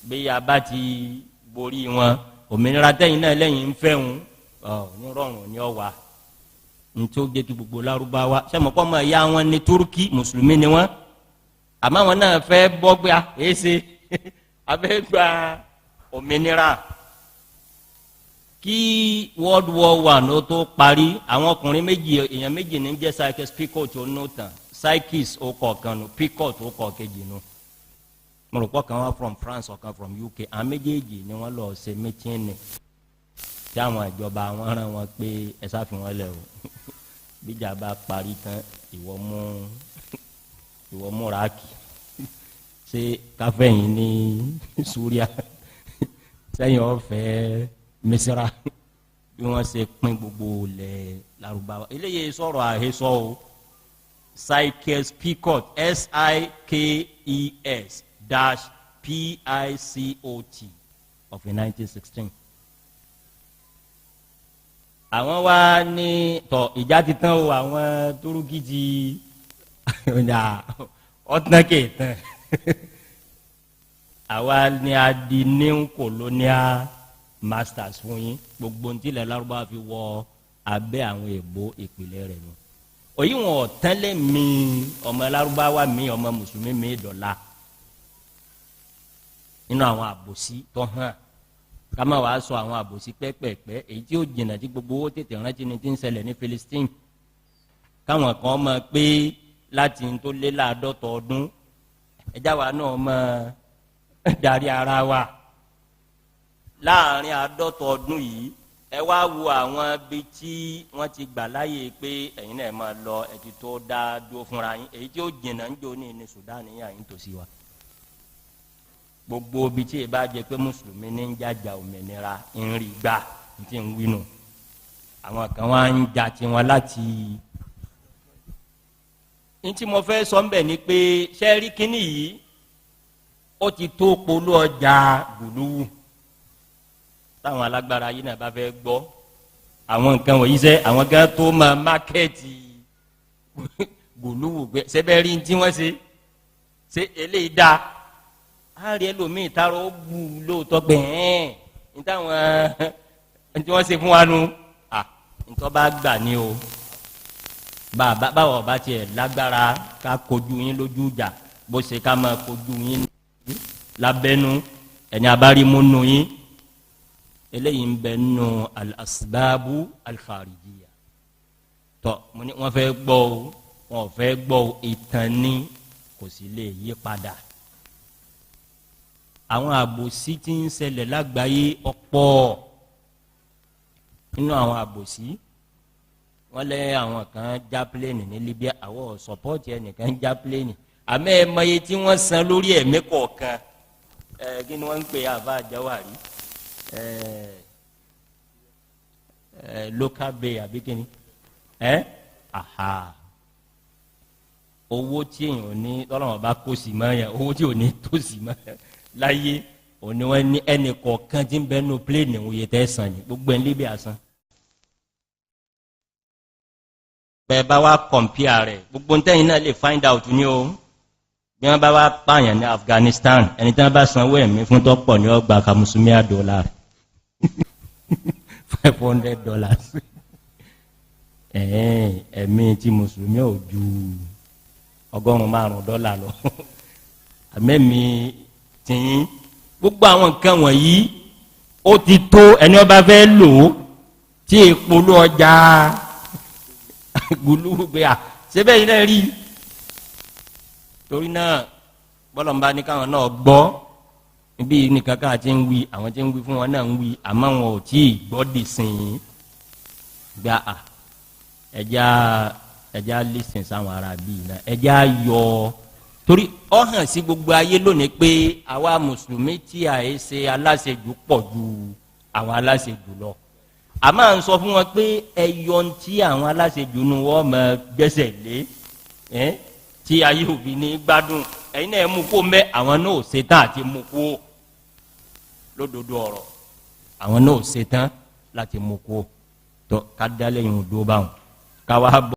bí a bá ti borí wọn, òmìnira tẹ́yìn náà lẹ́yìn ń fẹ́ wọn ní rọrùn ní ọ̀wà. Ntí ó jẹ́ kí gbogbo Lárúbáwá sẹ́mọ̀kọ́ mọ̀ ẹ̀yà wọn ní Turki, mùsùlùmí ni wọn, àmọ́ àwọn náà fẹ́ bọ́ gbé a èsè abẹ́ gba òmìnira. Kí World War I ó tó parí, àwọn ọkùnrin méjì, èèyàn méjì ní jẹ́ Sykes-Picot ó nù tán, Sykes ó kọ̀ọ̀kan nù, Picot ó kọ̀ kejì nù. Mo rò pọ̀ kan wá from France, ọ̀kan from UK. Àwọn méjèèjì ni wọ́n lọ ṣe mítínì tí àwọn ìjọba wọn rán wọn pé ẹ sá fi wọn lẹ̀ o, bíjà bá parí tán ìwọ mú Iraki, ṣé káfẹ́yìn ní Súríà, sẹ́yìn ọ̀fẹ́ Mísírà. Bí wọ́n ṣe pín gbogbo ilẹ̀ Lárúbáwá. Eléyìí sọ̀rọ̀ àhesọ o, Sykes-Picot, S-I-K-E-S dash PICOT of 1916. Àwọn wa ní tọ ìjà ti tán o, àwọn Túrúkì ti ọtán kè tán. Àwa ni a di new colonial masters fún yín. Gbogbo ntí ilẹ̀ Lárúbáwá fi wọ abẹ́ àwọn èèbó, ìpìlẹ̀ rẹ̀ nù. Òyì wọn ọ̀tán lé mi ọmọ Lárúbáwá mi, ọmọ mùsùlùmí mi dọ̀la nínú àwọn àbòsí tó hàn. Kama wàá sọ àwọn àbòsí pẹ́pẹ́pẹ́ èyí tí ó jìnnà tí gbogbo owó tètè rántí ni ti ń ṣẹlẹ̀ ní Palestine, káwọn kan mọ̀ pé láti tó lé láàdọ́tọ̀ ọdún, ẹjá wa náà mọ̀ darí ara wa láàrin àádọ́tọ̀ ọdún yìí. Ẹ wá wo àwọn ibi tí wọ́n ti gbà láàyè pé ẹ̀yin náà máa lọ, ẹ ti tó dá dúró fúnra yín. Èyí tí ó jìnnà ń jò ní Sudan ní àyín tòsí wa. Gbogbo ibi tí ì bá jẹ pé mùsùlùmí ní ń jàjà òmìnira ń rí gbà ń ti ń wínú, àwọn kan wá ń jà tiwọn láti. Ntí mo fẹ́ sọ ń bẹ̀ ni pé sẹ́rí kínní yìí, ó ti tó polú ọjà gbùlúwù táwọn alágbára yìí náà bá fẹ́ gbọ́ àwọn nǹkan wọ̀nyí sẹ́, àwọn gan tó máa market gbùlúwù gbẹ sẹ́bẹ̀ rí tí wọ́n ṣe ṣe eléyìí dá a rí ẹlòmíì tààrà ó bu lóòótọ́ gbẹ̀ ẹ́n ní táwọn tí wọ́n ṣe fún wa nu à ntọ́ bá gbà ní o. Bàbá báwo bá tiẹ̀ lágbára ká kojú yín lójú ìjà, bó ṣe ká máa kojú yín lábẹ́nu ẹni abárímú nù yín. Eléyìí ń bẹ nù al-asbabu al-kharijiyya. Tọ́ mo ní wọ́n fẹ́ gbọ́ o, wọ́n fẹ́ gbọ́ o, ìtàn ni, kò sì lè yí padà. Àwọn àbòsí tí ń ṣẹlẹ̀ lágbàáyé ọ̀pọ̀. Nínú àwọn àbòsí, wọ́n lé àwọn kan já plane ní Libya. Àwọn support ẹnìkan já plane, àmọ́ ẹ mọye tí wọ́n san lórí ẹ̀mí kọ̀ọ̀kan. Ẹ kí ni wọ́n ń pè àbá àjáwárí ẹ ẹ local bay àbí kí ni ẹ? Aha, owó tí èèyàn ní tọ́lọ́wọ́n bá kó sí mọ́ yẹn, owó tí ò ní tó sí mọ́ yẹn láyé òní, wọ́n ní ẹnì kọ̀ọ̀kan tí ń bẹ nù plane òye tẹ́ san ni gbogbo ẹ̀ ń Libya san. Bẹ́ẹ̀ bá wá compare rẹ̀, gbogbo ntẹ́yìn náà lè find out ní o. Bí wọ́n bá wá pààyàn ní Afghanistan, ẹni tí wọ́n bá sanwó ẹ̀mí fún tọ́pọ̀ ní ọgbà kàmùsùmíà dọ́là $500. Ẹ̀mí tí mùsùlùmí ò ju $95 lọ, àmẹ́mi tìyín. Gbogbo àwọn nǹkan wọ̀nyí, ó ti tó ẹni ọba fẹ́ lò ó tí èèpo ló ọjà gbólógbé à síbẹ̀ yìí náà rí. Torí náà, bọ́lọ̀mbá ní káwọn náà gbọ́ níbí nìkan ká ti ń wí, àwọn tí ń wí fún wọn náà ń wí, àmọ́ wọn ò tí ì gbọ́ dì sìn gba à. Ẹja ẹja listen sáwọn ará bíi náà, ẹja yọ, torí ọ hàn sí gbogbo ayé lónìí pé àwa mùsùlùmí tí a yẹ ṣe aláṣejù pọ̀ ju àwọn aláṣejù lọ. A máa ń sọ fún wọn pé ẹyọ ntí àwọn aláṣejù nu wọn mọ gbẹ́sẹ̀ lé ẹ tí ayé òbí ní gbádùn, ẹ̀yin náà mú kó mẹ. Àwọn náà ò ṣetán àti mú kó lódodo ọ̀rọ̀, àwọn náà ò ṣetán láti mú kó tó ká dálé yìí dó báwọn káwá bọ.